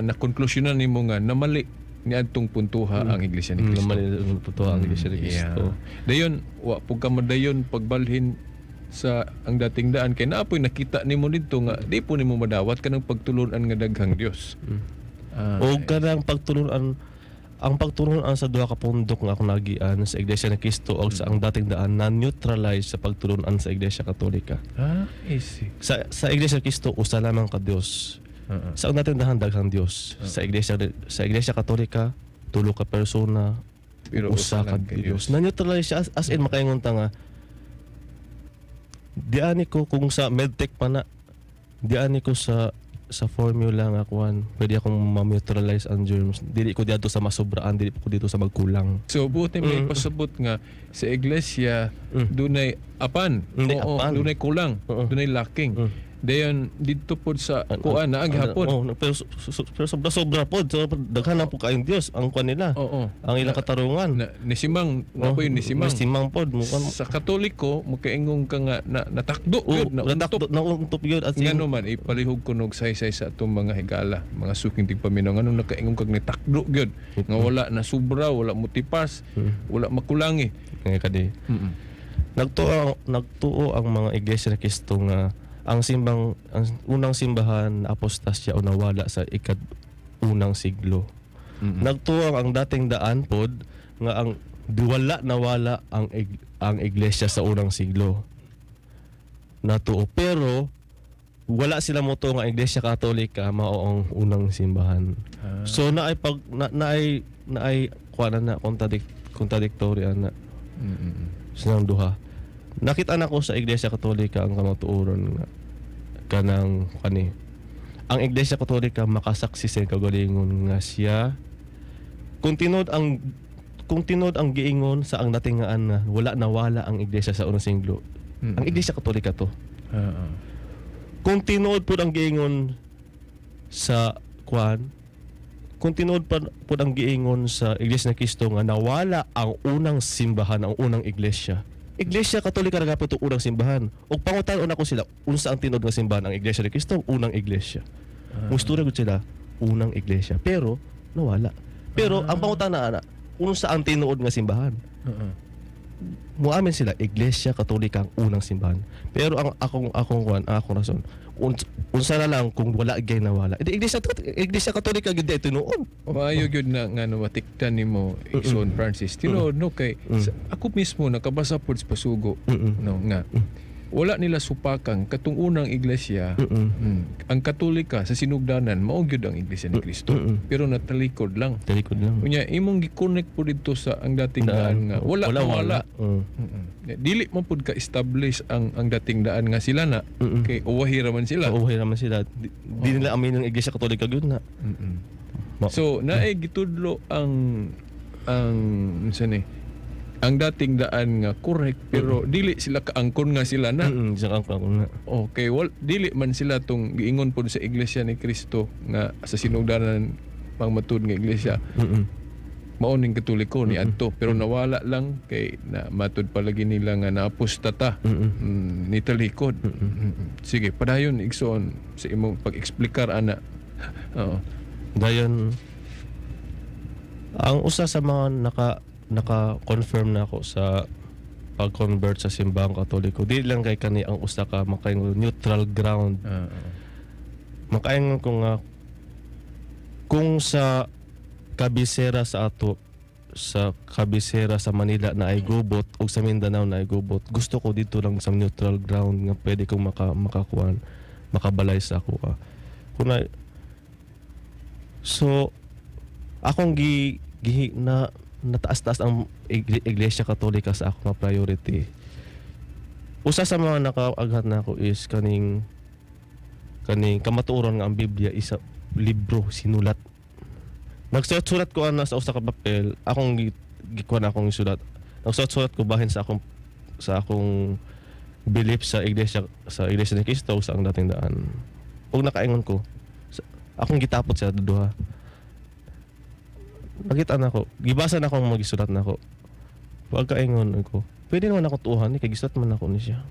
na konklusyonan nimo nga namali ni adtong puntuha ang Iglesia ni Cristo. Naman totoo ang Iglesia ni Cristo. Yeah. Dayon wa pud ka madayon pagbalhin sa ang dating daan kay naa poy nakita nimo didto nga di po nimo madawat kanang pagtulunan nga daghang Dios. O kanang pagtulunan ang pagtulunan sa duha ka pundok nga akong nagian sa Iglesia ni Cristo o sa ang dating daan na neutralize sa pagtulunan sa Iglesia Katolika. Ah, easy. Sa Iglesia ni Cristo usa lamang ka Dios. Sa ang dating daan daghang Dios. Sa Iglesia Katolika tulo ka persona. Pero usa ka lang kay Dios. Na-neutralize siya as in makaingon ta nga diani ko kung sa medtech pa na, diani ko sa formula nga kuan, pwede akong ma-neutralize ang germs. Dili ko diadto sa masobraan, dili ko dito sa magkulang. So buti may pasabot nga sa iglesia dunay apan. Dunay Oo, apan. dunay kulang, dunay lacking. Dayon didto pod sa kuan na gihapon. Oh, pero pero sobra sobra pod. So, daghan na po kayong Dios ang kuan nila. Ang ilang katarungan. Na, nisimang na po yun, nisimang. Nisimang pod mukhang Sa Katoliko makaingong ka nga na natakdo oh, gyud, na natakdo na untop yun at Ngano man ipalihog ko nog saysay sa atong mga higala, mga suking tigpaminaw, nganong nakaingon kag nitakdo gyud nga wala na sobra, wala mutipas, wala makulangi. Nga kadi. Nagtuo ang mga Iglesia ni Cristo nga ang unang simbahan na apostasya o nawala sa ikad-unang siglo. Nagtuo ang Dating Daan pod nga ang diwala nawala ang iglesia sa unang siglo. Natuo, pero wala sila motuo nga Iglesia Katolika mao ang unang simbahan. So naay pag na, naay naay kuan na contradictory ana silang duha. Nakita na ko sa Iglesia Katolika ang kamatuoran nga kanang kani. Ang Iglesia Katolika makasaksi sa kagalingon nga siya kung tinuod ang giingon sa ang datingaan na wala nawala ang iglesia sa unang siglo. Ang Iglesia Katolika to. Kung tinuod pud ang giingon sa kuan, kung tinuod pa pud ang giingon sa Iglesia ni Cristo nga nawala ang unang simbahan, ang unang iglesia. Iglesia Katolika ra gapon itong unang simbahan. Ug pangutan-on ako sila, unsa ang tinuod nga simbahan, ang Iglesia ni Cristo, unang iglesia? Mustura gud sila, unang iglesia. Pero nawala. Pero ang pangutana ana, unsa ang tinuod nga simbahan? Muamin sila, Iglesia Katolika ang unang simbahan. Pero ang akong kuan, ang akong rason, unsa na lang kung wala gyud nawala? Di Iglesia Katolika gyud di tinuod. Maayo gyud na nga no matikdan nimo, Igsoon Francis. Tinuod no kay ako mismo nakabasa pod sa pasugo no nga wala nila supakang katong unang iglesia. Ang Katolika sa sinugdanan mao gyud ang Iglesia ni Cristo pero natalikod lang. Talikod lang. Unya imong gi-connect po dito sa ang Dating Daan nga wala wala wala. Wala. Dili man pud ka establish ang Dating Daan nga sila na kay uwahi ra man sila. Oo, naman sila. Di nila amin ng Iglesia Katolika gyud na. So naay gitudlo ang unsa ni ang Dating Daan nga correct pero dili sila kaangkon nga sila na. Isang ang na. Okay, wal dili man sila tong giingon pod sa Iglesia ni Cristo nga sa sinugdanan pangmatud nga iglesia mao ning Katoliko ni adto pero nawala lang kay na matud palagi nila nga naapostata, nitalikod. Sige, padayon, igsoon, sa imong pag-eksplikar ana. Oo. Dayon ang usa sa mga naka-confirm na ako sa pag-convert sa simbahang Katoliko. Di lang kay kani ang usa ka makaingon neutral ground. Makaingon ko nga kung sa kabisera sa ato, sa kabisera sa Manila na ay gubot o sa Mindanao na ay gubot, gusto ko dito lang sa neutral ground nga pwede kong makakuan, makabalay sa ako ka. Kung na, so akong gi, gi na nataas-taas ang Iglesia Katolika sa ako nga priority. Usa sa mga nakaaghat na ako is kaning kamatuoran nga ang Biblia isa libro sinulat. Nagsulat-sulat ko ana sa usa ka papel, akong gikuan akong isulat. Nagsulat-sulat ko bahin sa akong belief sa Iglesia ni Cristo, sa ang Dating Daan. Ug nakaingon ko akong gitapot sa duha. Nakita na ako, gibasa na akong magisulat na ako. Pagkaingon ko, pwede naman ako tuuhan ni kay gisulat man ako ni siya.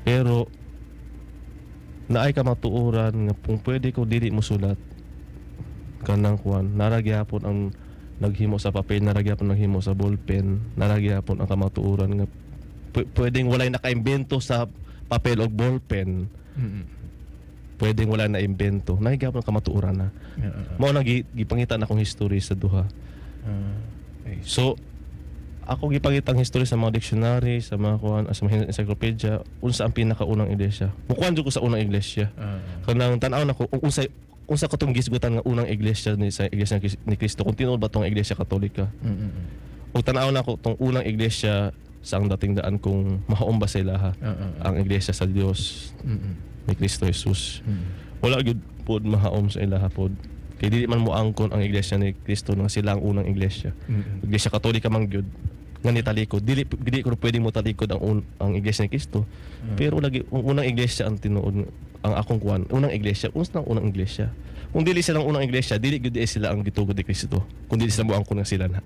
Pero naay kamatuoran nga kung pwede ko dili mo sulat kanang kuan, nara gyapon ang naghimo sa papel, nara gyapon naghimo sa ballpen, nara gyapon ang kamatuoran nga pwedeng walay nakaimbento sa papel og ballpen. Pwedeng wala na imbento, naa gyapon ang kamatuoran na mao na gipangita na akong history sa duha. So ako gipangita ang history sa mga dictionary, sa mga kuan, sa mga encyclopedia, unsa ang pinakaunang iglesia. Mukuan jud ko sa unang iglesia. Kanang tan-aw nako kung unsay unsa katong gisgutan nga unang iglesia ni sa Iglesia ni Cristo, kung tinuod ba tong Iglesia Katolika. Ug tan-aw nako tong unang iglesia sa Ang Dating Daan kung mahaom ba sila ha ang iglesia sa Dios ni Cristo Jesus. Wala gyud pod mahaom sa ilaha pod. Kay dili man mo angkon ang Iglesia ni Cristo nga sila ang unang iglesia. Iglesia Katolika man gyud nga nitalikod. Dili dili ko pwede mo talikod ang Iglesia ni Cristo. Pero lagi ang unang iglesia ang tinuod ang akong kuan, unang iglesia, unsa ang unang iglesia? Kung dili sila ang unang iglesia, dili gyud di sila ang gitugod ni Kristo. Kung dili sila mo angkon nga sila na.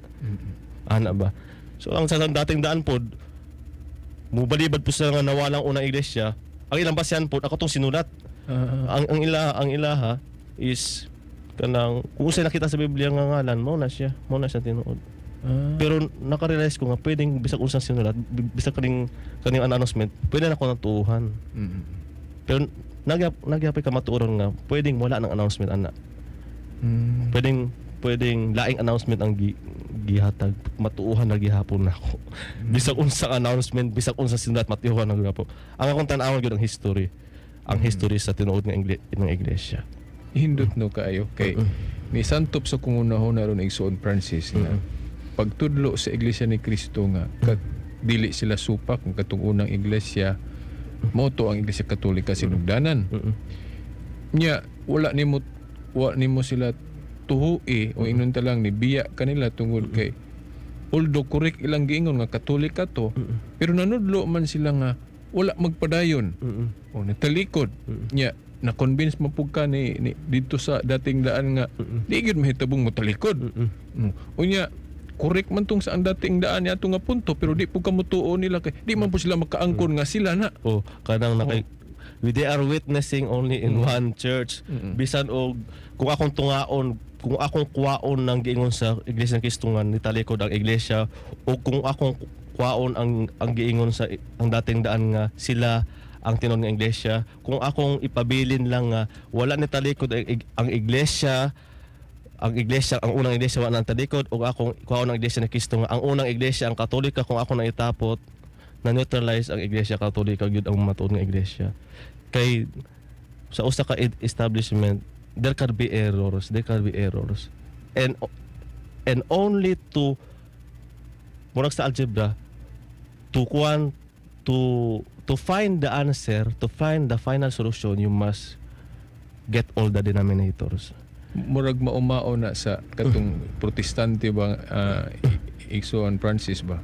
Ana ba? So ang sa Dating Daan pod, mubalibad po sila nga nawalang unang iglesia. Ang ilang basihan pod ako tong sinulat. Ang ilaha is kanang kung unsay nakita sa Biblia nga ngalan mo na siya tinuod. Pero naka-realize ko nga pwedeng bisag unsang sinulat, bisag kaning announcement, pwede na ako nang tuuhan. Pero nagyapay ka matuoron nga pwedeng wala ng announcement ana. Pwedeng pwedeng laing announcement ang gihatag, matuuhan na gihapon nako. Bisag unsang announcement, bisag unsang sinulat, matuuhan na gihapon. Ang akong tan-awon gyud ang history. Ang history sa tinuod nga ng iglesia. Hindot no kaayo kay ni santop sa kung unahon ron, Igsoon Francis, nga pagtudlo sa Iglesia ni Cristo nga kat, dili sila supak ang katong unang iglesia mo to ang Iglesia Katolika sinugdanan. Nya wala nimo sila tuhui o ingnon ta lang ni biya kanila tungod kay although correct ilang giingon nga Katolika to, pero nanudlo man sila nga wala magpadayon o natalikod. Nya na-convince mo pug ka ni dito sa Dating Daan nga di gyud mahitabong motalikod. Unya correct man tong sa Ang Dating Daan niya nga punto, pero di po ka motuo nila kay di man po sila makaangkon nga sila na. Oh, kanang naka they are witnessing only in one church. Bisan og kung akong tungaon, kung akong kuwaon ng giingon sa Iglesia ng Kristo nga nitalikod ang iglesia o kung akong kuwaon ang giingon sa Ang Dating Daan nga sila ang tinuod nga iglesia, kung akong ipabilin lang nga wala nitalikod ang iglesia, ang unang iglesia wala nang talikod, o akong kuwaon ang Iglesia ni Kristo nga ang unang iglesia ang Katolika, kung ako nang itapot na neutralize ang Iglesia Katolika gyud ang matuod nga iglesia. Kay sa usa ka establishment, there can be errors, there can be errors, and only to murag sa algebra to kuan to find the answer, to find the final solution, you must get all the denominators. Murag maumao na sa katong Protestante ba, Igsoon Francis ba,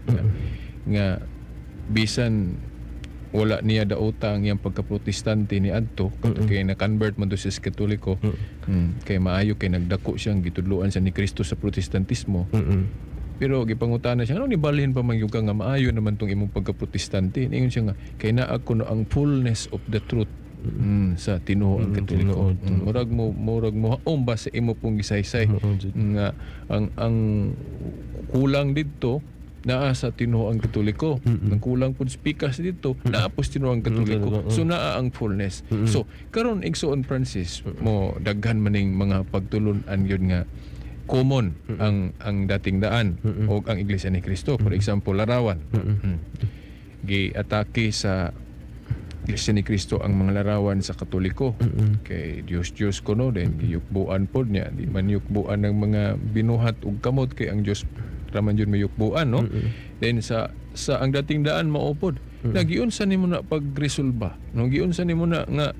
nga bisan wala niya dauta ang iyang pagka-Protestante ni adto kay na-convert man to siya sa Katoliko. Kay maayo kay nagdako siyang gitudloan sa ni Kristo sa Protestantismo. Pero gipangutana siya, ano ni balhin pa man gyud ka nga maayo naman tong imong pagka-Protestante? Ningon siya nga kay naa kuno ang fullness of the truth sa tinuoang Katoliko. Tinuod. Murag mo haom ba sa imo pong gisaysay Oo, jud. nga ang kulang didto naa sa tinuoang Katoliko. Ang kulang pud speakers dito naa po sa tinuoang Katoliko. Katoliko. So naa ang fullness. So karon, Igsoon Francis, mo daghan maning mga pagtulun-an yun nga common ang Dating Daan o ang Iglesia ni Cristo. For example, larawan. Gi-atake sa Iglesia ni Cristo ang mga larawan sa Katoliko. Kay Diyos Diyos kuno din giyukbuan pod niya. Di man yukbuan ng mga binuhat ug kamot kay ang Diyos raman jud may yukbuan, no? Then sa Ang Dating Daan mao pod. Nagiunsa nimo na pagresolba? No, giunsa nimo na nga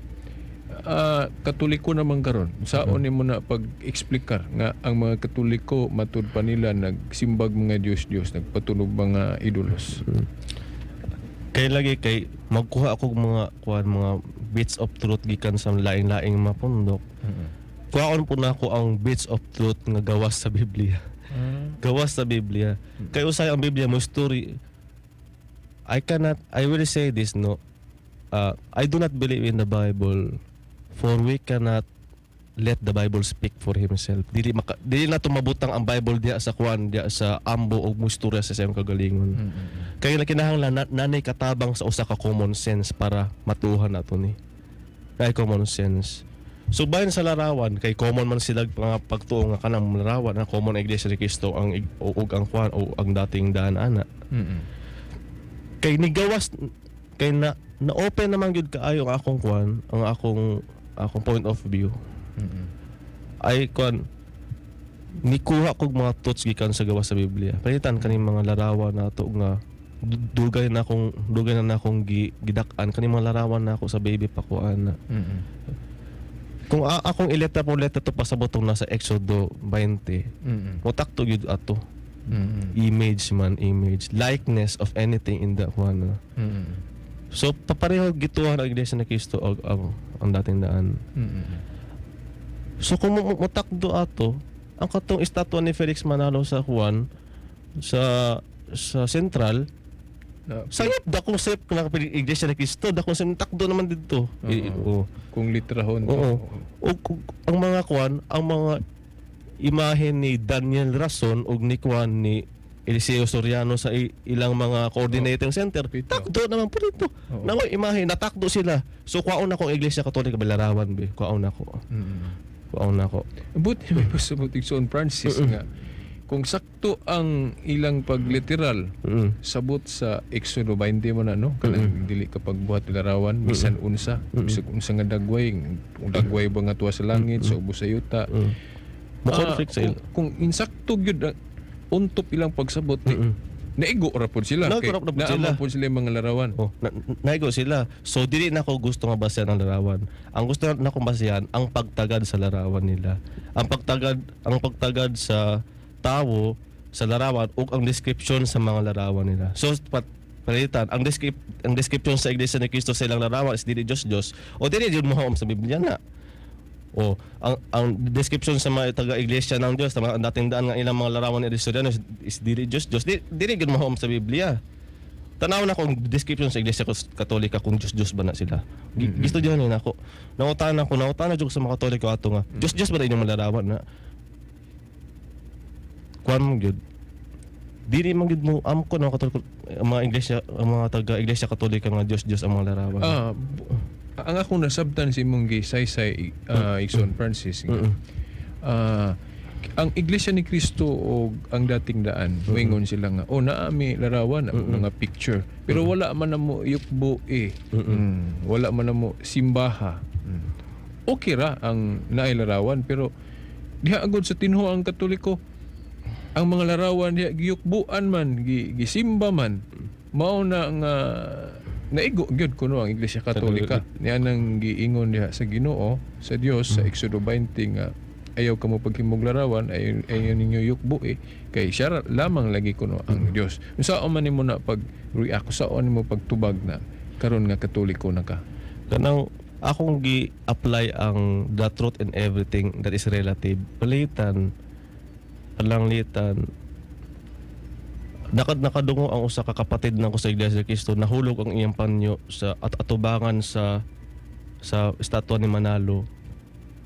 Katoliko naman karon? Saon nimo na pag-eksplikar nga ang mga Katoliko matud pa nila nagsimbag mga Diyos-Diyos, nagpatunog mga idolos? Kay lagi kay magkuha ako og mga kuan, mga bits of truth gikan sa laing-laing mga pundok. Kuhaon po na ako ang bits of truth nga gawas sa Biblia. Gawas sa Biblia. Kay usay ang Biblia mo story. I cannot, I will say this, no. I do not believe in the Bible, for we cannot let the Bible speak for himself. Dili na mabutang ang Bible diha sa kuan, diha sa ambo og mustorya sa iyang kagalingon. Kaya na kinahanglan na, nanay katabang sa usa ka common sense para matuhan nato ni. Kay common sense. So bahin sa larawan, kay common man sila mga pagtuo nga kanang larawan na common ang Iglesia ni Cristo ang ug ang kuan o ang Dating Daan ana. Kay nigawas kay na na open naman gyud kaayo ang akong kuan, ang akong point of view. Ay kon nikuha kog mga thoughts gikan sa gawas sa Biblia. Palitan kaning mga larawan nato nga dugay na nakong gidak-an kaning mga larawan nako sa baby pa ko ana. Kung akong iletra po letra to pasabot tong nasa Exodo 20, motakto gyud ato. Image man, image, likeness of anything in the kuan. So papareho gituhan ang Iglesia ni Cristo og ang Dating Daan. So kung motakdo ato, ang katong estatwa ni Felix Manalo sa Juan sa Central, sayop dakong sayop kung nakapili Iglesia ni Cristo, dakong sayop takdo naman didto. Oo. Kung litrahon. Oo. O ang mga kuan, ang mga imahe ni Daniel Rason ug ni kuan ni Eliseo Soriano sa ilang mga coordinating center, Pito. Takdo naman po dito. Oo. Nangoy imahe, natakdo sila. So kuwaon na ko ang Iglesia Katolika balarawan be. Kuwaon na ko. Kuwaon na ko. Buti may pasabot, Igsoon Francis, nga kung sakto ang ilang pagliteral sabot sa Exodo 20 mo na, no, kanang dili ka pagbuhat og larawan bisan unsa, bisag unsa nga dagway, kung dagway ba nga tuwa sa langit, sa ubos sa yuta. Mo conflict sa Kung, kung insakto gyud ang untop ilang pagsabot, di, naigo ra pod sila. Naigo ra pod Kay sila. naa man pod sila yung mga larawan. Oh, naigo sila. So dili na ako gusto nga basehan ang larawan. Ang gusto na akong basehan ang pagtagad sa larawan nila. Ang pagtagad sa tawo sa larawan ug ang description sa mga larawan nila. So palitan ang description sa Iglesia ni Cristo sa ilang larawan is dili Diyos Diyos o dili jud mo sa Biblia na. O ang description sa mga taga Iglesia ng Diyos, tama, ang Dating Daan nga ilang mga larawan ni Soriano is dili Diyos Diyos. Dili gyud mo sa Biblia. Tanaw na kung description sa Iglesia Katolika kung Diyos Diyos ba na sila. Gisto diyan ni nako. Nangutana jud ko sa mga Katoliko ato nga. Diyos Diyos ba na inyong larawan na? Kuan mo gyud. Dili man gyud mo amko ng Katoliko ang mga iglesia, ang mga taga Iglesia Katolika nga Diyos Diyos ang mga larawan. Ang akong nasabtan sa imong gisaysay, Igsoon Francis, nga, ang Iglesia ni Cristo o ang Dating Daan, moingon sila nga, oh, naa mi larawan, mga picture. Pero wala man na mo yukbo eh. Wala man na mo simbaha. Okay ra ang naay larawan, pero diha agod sa tinho ang Katoliko ang mga larawan diha giyukbuan man, gisimba man. Mao na nga naigo gyud kuno ang Iglesia Katolika. Niya nang giingon diha sa Ginoo, sa Dios sa Exodo 20 nga ayaw kamo paghimog larawan, ayaw ninyo yukbo eh, kay siya lamang lagi kuno ang Dios. Unsaon man nimo na pag react, unsaon nimo pagtubag na karon nga Katoliko na ka? Kanang akong gi-apply ang the truth in everything that is relative. Palitan, palanglitan, nakadungo ang usa ka kapatid nako sa Iglesia ni Cristo, nahulog ang iyang panyo sa at atubangan sa estatwa ni Manalo.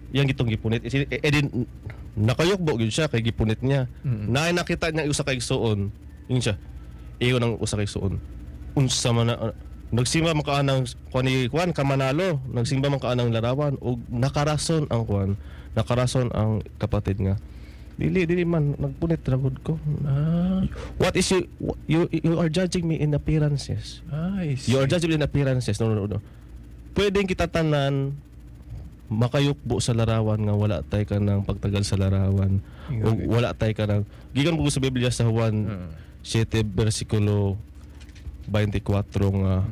Iyang gitong gipunit. Eh, din, nakayukbo gyud siya kay gipunit niya. Naay nakita niya usa ka igsuon. Yun siya. Ingon ang usa ka igsuon. Unsa man na nagsimba man ka anang kuan ni kuan ka Manalo, nagsimba man ka anang larawan ug nakarason ang kuan, nakarason ang kapatid nga. Dili, dili man nagpunit ra gud ko. What is you you you are judging me in appearances. I see. You are judging me in appearances. No, no, no. Pwedeng kita tanan makayukbo sa larawan nga wala tay ka ng pagtagal sa larawan. O wala tay ka ng gikan po sa Biblia sa Juan 7 versikulo 24 nga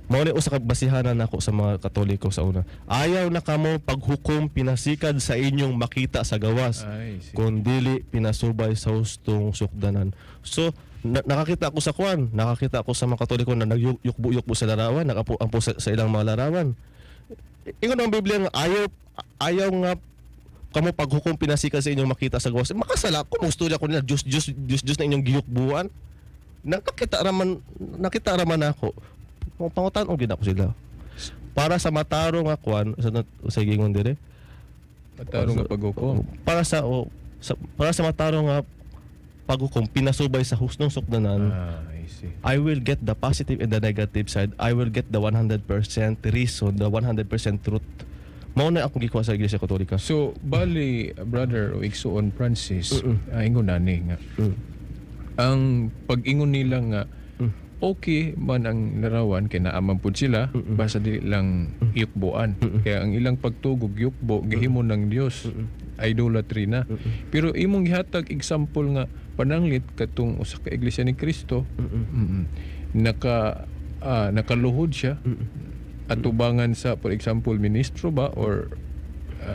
mao ni usa ka basihanan nako sa mga Katoliko sa una. Ayaw na kamo paghukom pinasikad sa inyong makita sa gawas I see. kung dili pinasubay sa hustong sukdanan. So, nakakita ako sa kwan, nakakita ako sa mga Katoliko na nagyukbo-yukbo sa larawan, nakapo ampo sa ilang mga larawan. Ingon ang Biblia nga ayaw ayaw nga kamo paghukom pinasikan sa inyong makita sa gawas. Makasala ko mo istorya ko nila Diyos Diyos Diyos Diyos na inyong giyukbuan. Nakita raman ako. Kung pangutan og gid ako sila. Para sa matarong nga kwan sa gingon dire. Matarong nga paghukom. Para sa matarong nga paghukom pinasubay sa hustong sukdanan. I see. I will get the positive and the negative side. I will get the 100% reason, the 100% truth. Mao na akong gikuha sa Iglesia Katolika. So, bali, brother o Igsoon Francis, ingon nani nga. Ang pag-ingon nila nga okay man ang larawan kay naa man pud sila, basta dili lang yukbuan. Kaya ang ilang pagtugog yukbo gihimo ng Dios. idolatry na. Pero imong gihatag example nga pananglit katong usa ka Iglesia ni Cristo, nakaluhod siya atubangan sa, for example, ministro ba or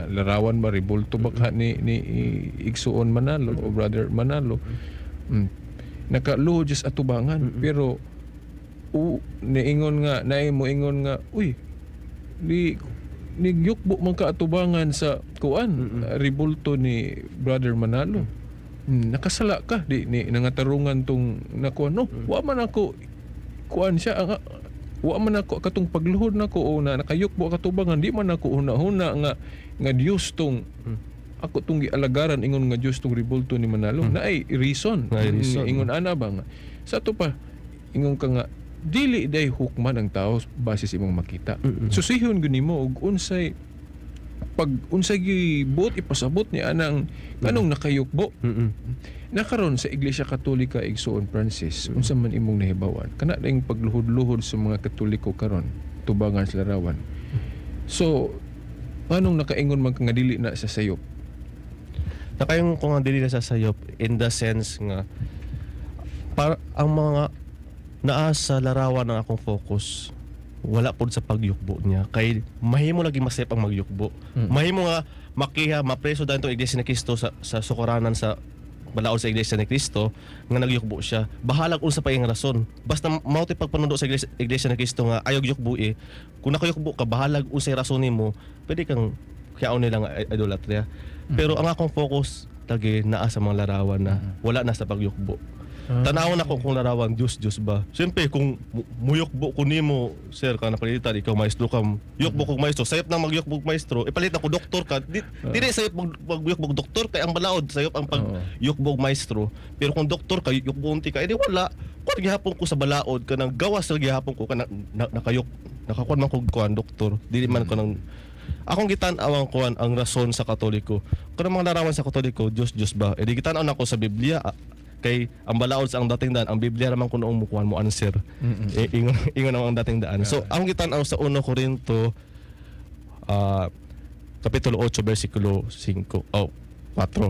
larawan ba, rebulto ba ka ni Igsuon Manalo o Brother Manalo. Nakaluhod siya sa atubangan, pero niingon nga naay moingon nga, "Uy, di nigyukbo man ka atubangan sa kuan, rebulto ni Brother Manalo. Nakasala ka." Di ni nangatarungan tong nakuan, "No, wa man ako kuan siya ang wa man ako katong pagluhod nako o na nakayukbo katubangan, di man ako huna-huna nga nga Dios tong ako tong gialagaran." Ingon nga Dios tong rebulto ni Manalo. Naay reason. Naay reason. Ingon ana ba nga sa ato pa ingon ka nga dili day hukman ang tao base sa imong makita. Susihon gyud nimo og unsay pag unsay gibuot ipasabot ni anang kanong nakayukbo. Nakaron sa Iglesia Katolika, Igsuon Francis, unsa man imong nahibawan kana dayong pagluhod-luhod sa mga Katoliko karon tubangan sa larawan? So anong nakaingon man ka nga dili na sa sayop? Nakaingon ko nga dili na sa sayop in the sense nga para ang mga naa sa larawan ang akong focus, wala pod sa pagyukbo niya, kay mahimo lagi masayop ang magyukbo. Mahimo nga makiha mapreso dahil itong Iglesia ni Cristo sa sukaranan sa balaod sa Iglesia ni Cristo nga nagyukbo siya, bahalag unsa pa iyang rason, basta mao ti pagpanundo sa Iglesia ni Cristo nga ayaw yukbo eh. Kung nakayukbo ka, bahalag unsay rason nimo, pwede kang kiyaon nila nga idolatria. Pero ang akong focus lagi naa sa mga larawan na, wala na sa pagyukbo. Tanawon ako kung larawan Diyos, Diyos ba. Siyempre kung muyukbo ko nimo, sir, ka napalitan, ikaw maestro ka, yukbo kog maestro, sayop nang magyukbo og maestro, ipalit ako doktor ka. Di, dili sayop magyukbo og doktor kay ang balaod sayop ang pag yukbo og maestro. Pero kung doktor ka, yukbo unti ka, edi wala. Kuan gihapon ko sa balaod kanang gawas ra gihapon ko kanang nakayuk nakakuan man kog kuan doktor. Dili man ko nang akong gitan-aw ang kuan, ang rason sa Katoliko. Kanang mga larawan sa Katoliko, Diyos Diyos ba? Edi gitan-aw nako sa Biblia, kay ang balaod sa Ang Dating Daan, ang Biblia raman kuno ang mukuan mo answer. Eh, ingon ingon ang Dating Daan. So ang gitan-aw sa 1 Corinto kapitulo 8 versikulo 5 oh 4.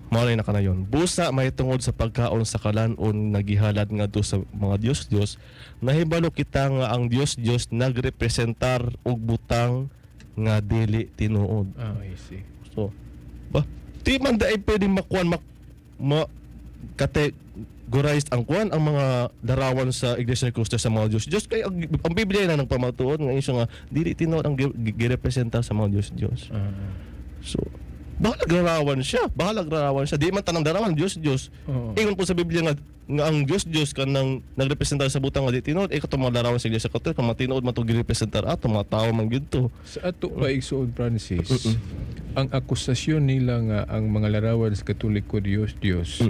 Mao na nakanayon. "Busa mahitungod sa pagkaon sa kalan-on nagihalad ngadto sa mga Dios-Dios, nahibalo kita nga ang Dios-Dios nagrepresentar og butang nga dili tinuod." Ah, I see. So, ba, di man dai pwede makuan ma categorized ang kuan, ang mga larawan sa Iglesia ni Cristo sa mga Diyos. Diyos kay ang Biblia na nagpamatuod nga isyo nga dili tinuod ang girepresenta sa mga Diyos Diyos. So, bahalag larawan siya, bahalag larawan siya. Di man tanang larawan Diyos Diyos. Ingon po sa Biblia nga ang Diyos Diyos kanang nagrepresentar sa butang nga di tinuod, eh katong mga larawan sa Iglesia Katolika, mga tinuod man to girepresentar ato, mga tao man gyud to. Sa ato pa, Igsuon Francis, ang akusasyon nila nga ang mga larawan sa Katoliko Diyos Diyos,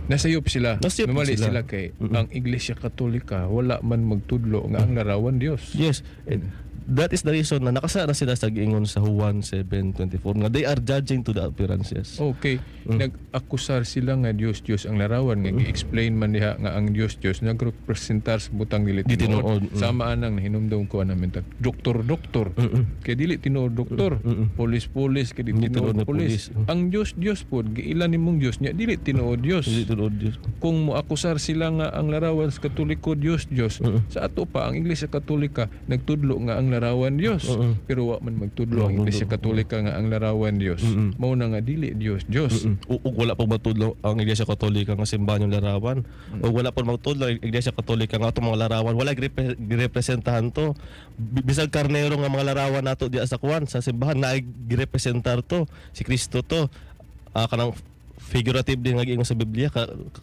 nasayop sila. Nasayop Namali sila. sila kay ang Iglesia Katolika wala man magtudlo nga ang larawan Dios. Yes. And that is the reason na nakasara sila sa giingon sa Juan 7:24 nga they are judging to the appearances. Okay, nag-akusar sila nga Dios Dios ang larawan nga gi-explain man diha nga ang Dios Dios nagrepresentar sa butang dili Di tinuod. tinuod. Sama anang nahinumdum ko namin tag doktor doktor. Kay dili tinuod doktor. Pulis pulis kay dili Hindi tinuod tinuod na pulis. pulis. Ang Dios Dios pod giila nimong Dios nya dili tinuod Dios. Dili tinuod Dios. Kung moakusar sila nga ang larawan sa Katoliko Dios Dios, sa ato pa ang Iglesia Katolika nagtudlo nga ang larawan Dios. Pero wa man magtudlo ang Iglesia Katolika nga ang larawan Dios. Mao na nga dili Dios Dios. Ug wala pa matudlo ang Iglesia Katolika nga simbahan yung larawan. Ug wala pa magtudlo ang Iglesia Katolika nga atong mga larawan wala girepresentahan to. Bisag karnero nga mga larawan nato diya sa kuan sa simbahan na girepresentar to si Kristo to. Ah, kanang figurative din nga giingon sa Biblia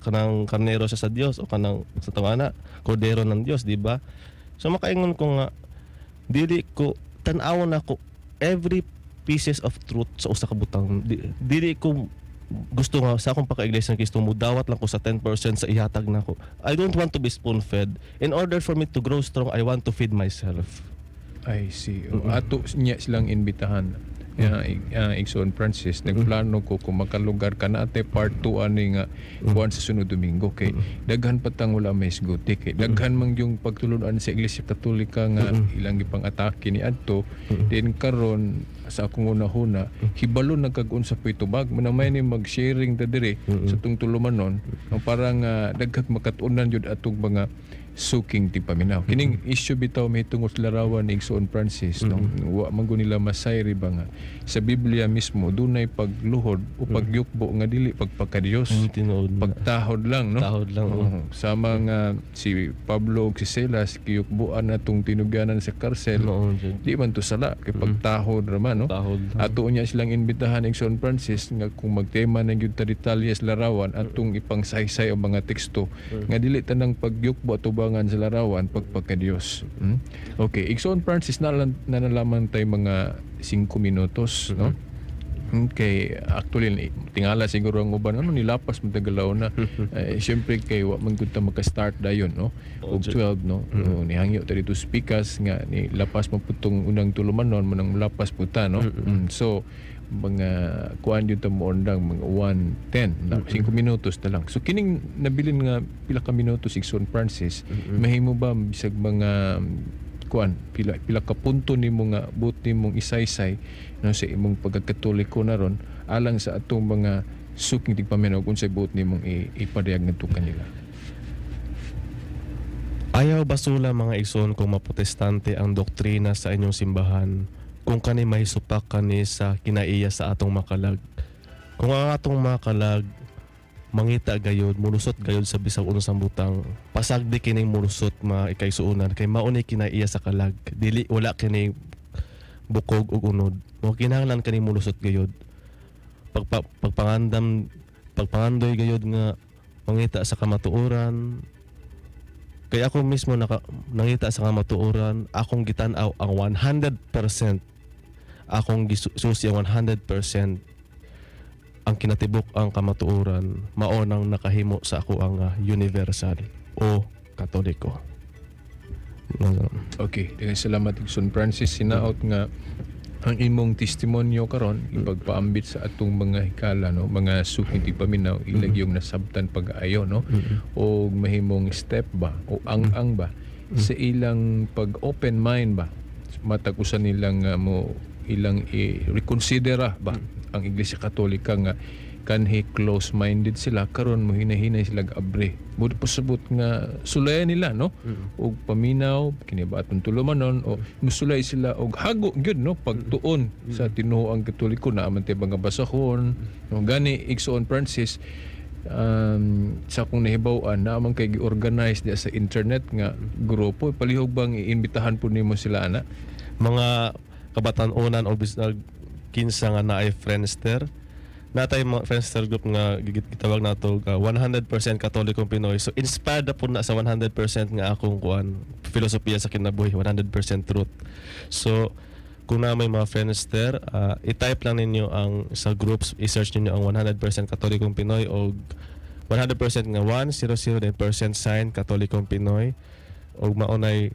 kanang karnero siya sa Dios o kanang sa tawana kordero ng Dios, di ba? So makaingon ko nga dili ko tan-awon nako every pieces of truth sa usa ka butang. Dili ko gusto nga sa akong paka-Iglesia ng Kristo mudawat lang ko sa 10% sa ihatag nako. I don't want to be spoon fed. In order for me to grow strong, I want to feed myself. I see. O, ato niya silang imbitahan. Ya, Igsoon Francis, nagplano ko kung makalugar ka na ate part 2 ani nga kuan sa sunod Domingo kay daghan pa tang wala may isguti, kay daghan man yung pagtulunan sa Iglesia Katolika nga ilang gipang atake ni adto. Then karon sa akong unahuna, hibalo na kag unsa po'y tubag. Manamay ni mag-sharing ta diri sa atong tulumanon, no, parang daghang makatunan jud atong mga suking tigpaminaw. Kining issue bitaw mahitungod sa larawan ni Igsoon Francis, no, wa man gud nila masayri ba nga sa Biblia mismo dunay pagluhod o pagyukbo nga dili pagpakadiyos. Tinuod na. Pagtahod lang, no? Tahod lang, oo. Oo. Sama nga si Pablo ug si Silas giyukbuan atong tinugyanan sa karsel. Noon jud. Di man to sala kay pagtahod ra man, no? Tahod lang. Ato niya silang imbitahan, Igsoon Francis, nga kung magtema na gyud ta detalye sa larawan, atong ipangsaysay ang mga teksto nga dili tanang pagyukbo atubangan sa larawan pagpakadiyos. Okay, Igsoon Francis, na nalaman tay mga 5 minutos, no? Okay, actually tingala siguro ang uban ano nilapas man tagalaw na. Eh, syempre kay wa man gud ta maka-start dayon, no? Og 12, no. Oh, nihangyo ta dito speakers nga ni lapas man putong unang tulumanon mo nang lapas puta, no. So mga kuan dito mo ondang mga 1:10 na 5 minutos na lang. So kining nabilin nga pila ka minutos, Igsoon Francis, mahimo ba bisag mga kuan pila pila ka punto nimo nga buot nimong isaysay, no, sa imong pagkakatoliko na ron alang sa atong mga suking tigpaminaw, kung unsay buot nimong ipadayag ngadto kanila? Ayaw basula, mga igsoon, kung maprotestante ang doktrina sa inyong simbahan kung kani mahisupak kani sa kinaiya sa atong makalag. Kung ang atong makalag mangita gayod, mulusot gayod sa bisag unsang butang, pasagdi kining mulusot, mga ikaigsuonan, kay mao ni kinaiya sa kalag. Dili, wala kini bukog ug unod. Mo kinahanglan kani mulusot gayod. Pagpangandam, pagpangandoy gayod nga mangita sa kamatuoran, kay ako mismo nangita sa kamatuoran, akong gitan-aw ang 100%, akong gisusi ang 100% ang kinatibuk ang kamatuoran, mao nang nakahimo sa ako ang universal o Katoliko. Okay, daghang salamat, Igsoon Francis. Hinaot nga ang imong testimonyo karon ipagpaambit sa atong mga hikala, no, mga suking tigpaminaw, ilag yung nasabtan pag-ayo, no, o mahimong step ba o ang-ang ba sa ilang pag open mind ba matag usa nilang mo ilang i-reconsidera ba ang Iglesia Katolika nga kanhi close-minded sila. Karon mo hinahinay sila abre bud pasabot nga sulayan nila, no, og paminaw kini ba atong tulumanon o musulay sila og hago gyud, no, pagtuon sa tinuoang Katoliko na aman tay mga basahon, no. Gani, Igsoon Francis, sa akong nahibaw-an na man kay gi-organize diya sa internet nga grupo. Palihog bang iimbitahan po nimo sila ana? Mga kabatan-unan o bisag kinsa nga naay Friendster, natay mga Friendster group nga gitawag nato 100% Katolikong Pinoy. So inspired na po na sa 100% nga akong kuan filosofiya sa kinabuhi, 100% truth. So kung na may mga Friendster, i-type lang ninyo ang sa groups, i-search ninyo ang 100% Katolikong Pinoy o 100% nga 1 0 0 then percent sign Katolikong Pinoy og maunay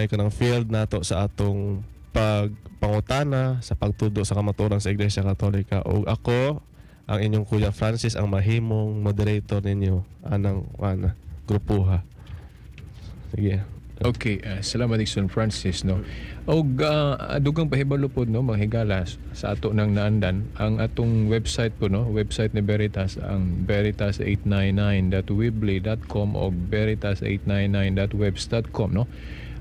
kanang field nato sa atong pagpangutana sa pagtudo sa kamatuoran sa Iglesia Katolika. Og ako ang inyong Kuya Francis ang mahimong moderator ninyo anang ana grupuha. Sige. Okay, salamat, Igsoon Francis, no. Og dugang pahibalo pod, no, mga higala, sa ato nang naandan ang atong website po, no, website ni Veritas, ang veritas899.weebly.com o veritas899.webs.com, no.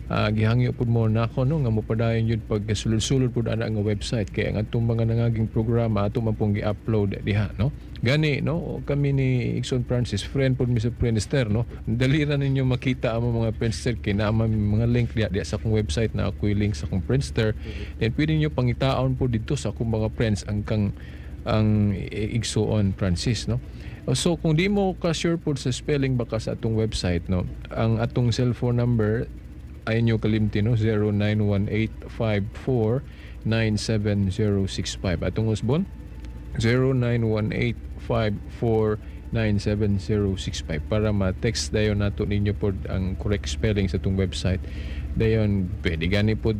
Gihangyo pud mo nako, no, nga mopadayon yun pag sulod-sulod pud ana nga website kay ang atong mga nangaging programa ato man pong gi-upload diha, no. Gani, no, kami ni Igsoon Francis, friend pud mi sa Friendster, no. Dali ra ninyo makita ang mga Friendster kay naa man mga link diha diha sa akong website na ako'y link sa akong Friendster. Then pwede niyo pangitaon po dito sa akong mga friends ang kang ang Igsoon Francis, no. So kung di mo ka sure po sa spelling baka sa atong website, no, ang atong cellphone number ay inyo kalimti, no, 0918549765. Atong usbon, 0918549765, para ma-text dayon nato ninyo pod ang correct spelling sa atong website. Dayon pwede gani pod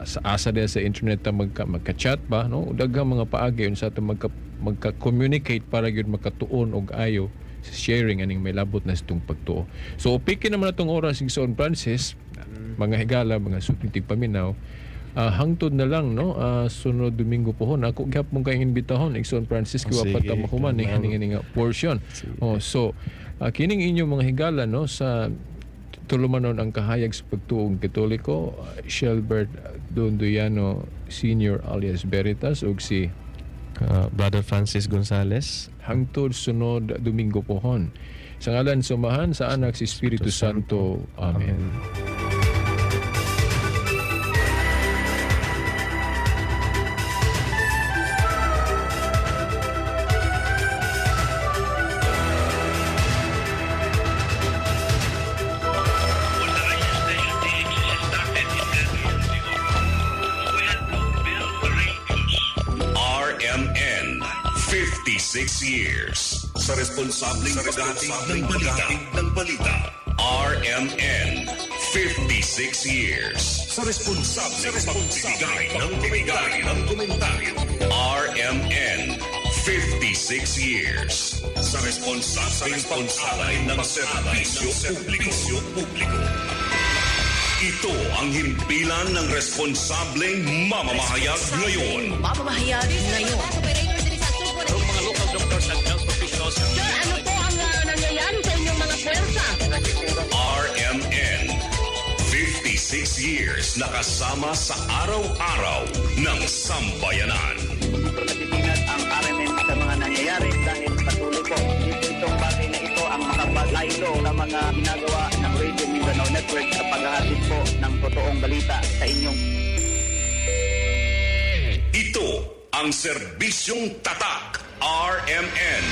sa asa diya sa internet ta magka-chat ba, no. Daghang mga paagi unsa ato magka-communicate para gyud makatuon og ayo sa sharing aning may labot na sa itong pagtuo. So upiki naman atong oras, Igsoon Francis, mga higala, mga suking tigpaminaw. Hangtod na lang, no, sunod Domingo pohon ako gihapon kayong imbitahon, Igsoon Francis, Oh, kay wa pa sige, ta mahuman ni kanang. ini nga portion. Sige. Oh, so kining inyong mga higala, no, sa tulumanon ang kahayag sa pagtuong Katoliko, Shelbert Dondoyano Senior alias Veritas ug si Brother Francis Gonzales. Hangtod sunod Domingo pohon. Sa ngalan sa Amahan, sa Anak, sa Espiritu Santo. Amen. When the radio station DXC started in we had to build radios. RMN, 56 years. Sa responsableng paghatid ng balita. Ng balita. RMN, 56 years. Sa responsableng pagbibigay ng komentaryo. RMN, 56 years. Sa responsableng pag-alay ng serbisyo publiko. Ito ang himpilan ng responsableng mamamahayag ngayon. Mamamahayag ngayon. Mga local doctors and health officials. Sir, ano po ang nangyayari sa inyong mga puwersa? RMN, 56 years nakasama sa araw-araw ng sambayanan. Natitinag ang RMN sa mga nangyayari dahil patuloy po. Hindi po itong bagay na ito ang makapaglaylo sa mga ginagawa ng Radio Mindanao Network sa paghahatid po ng totoong balita sa inyong Ito ang serbisyong tatak. RMN.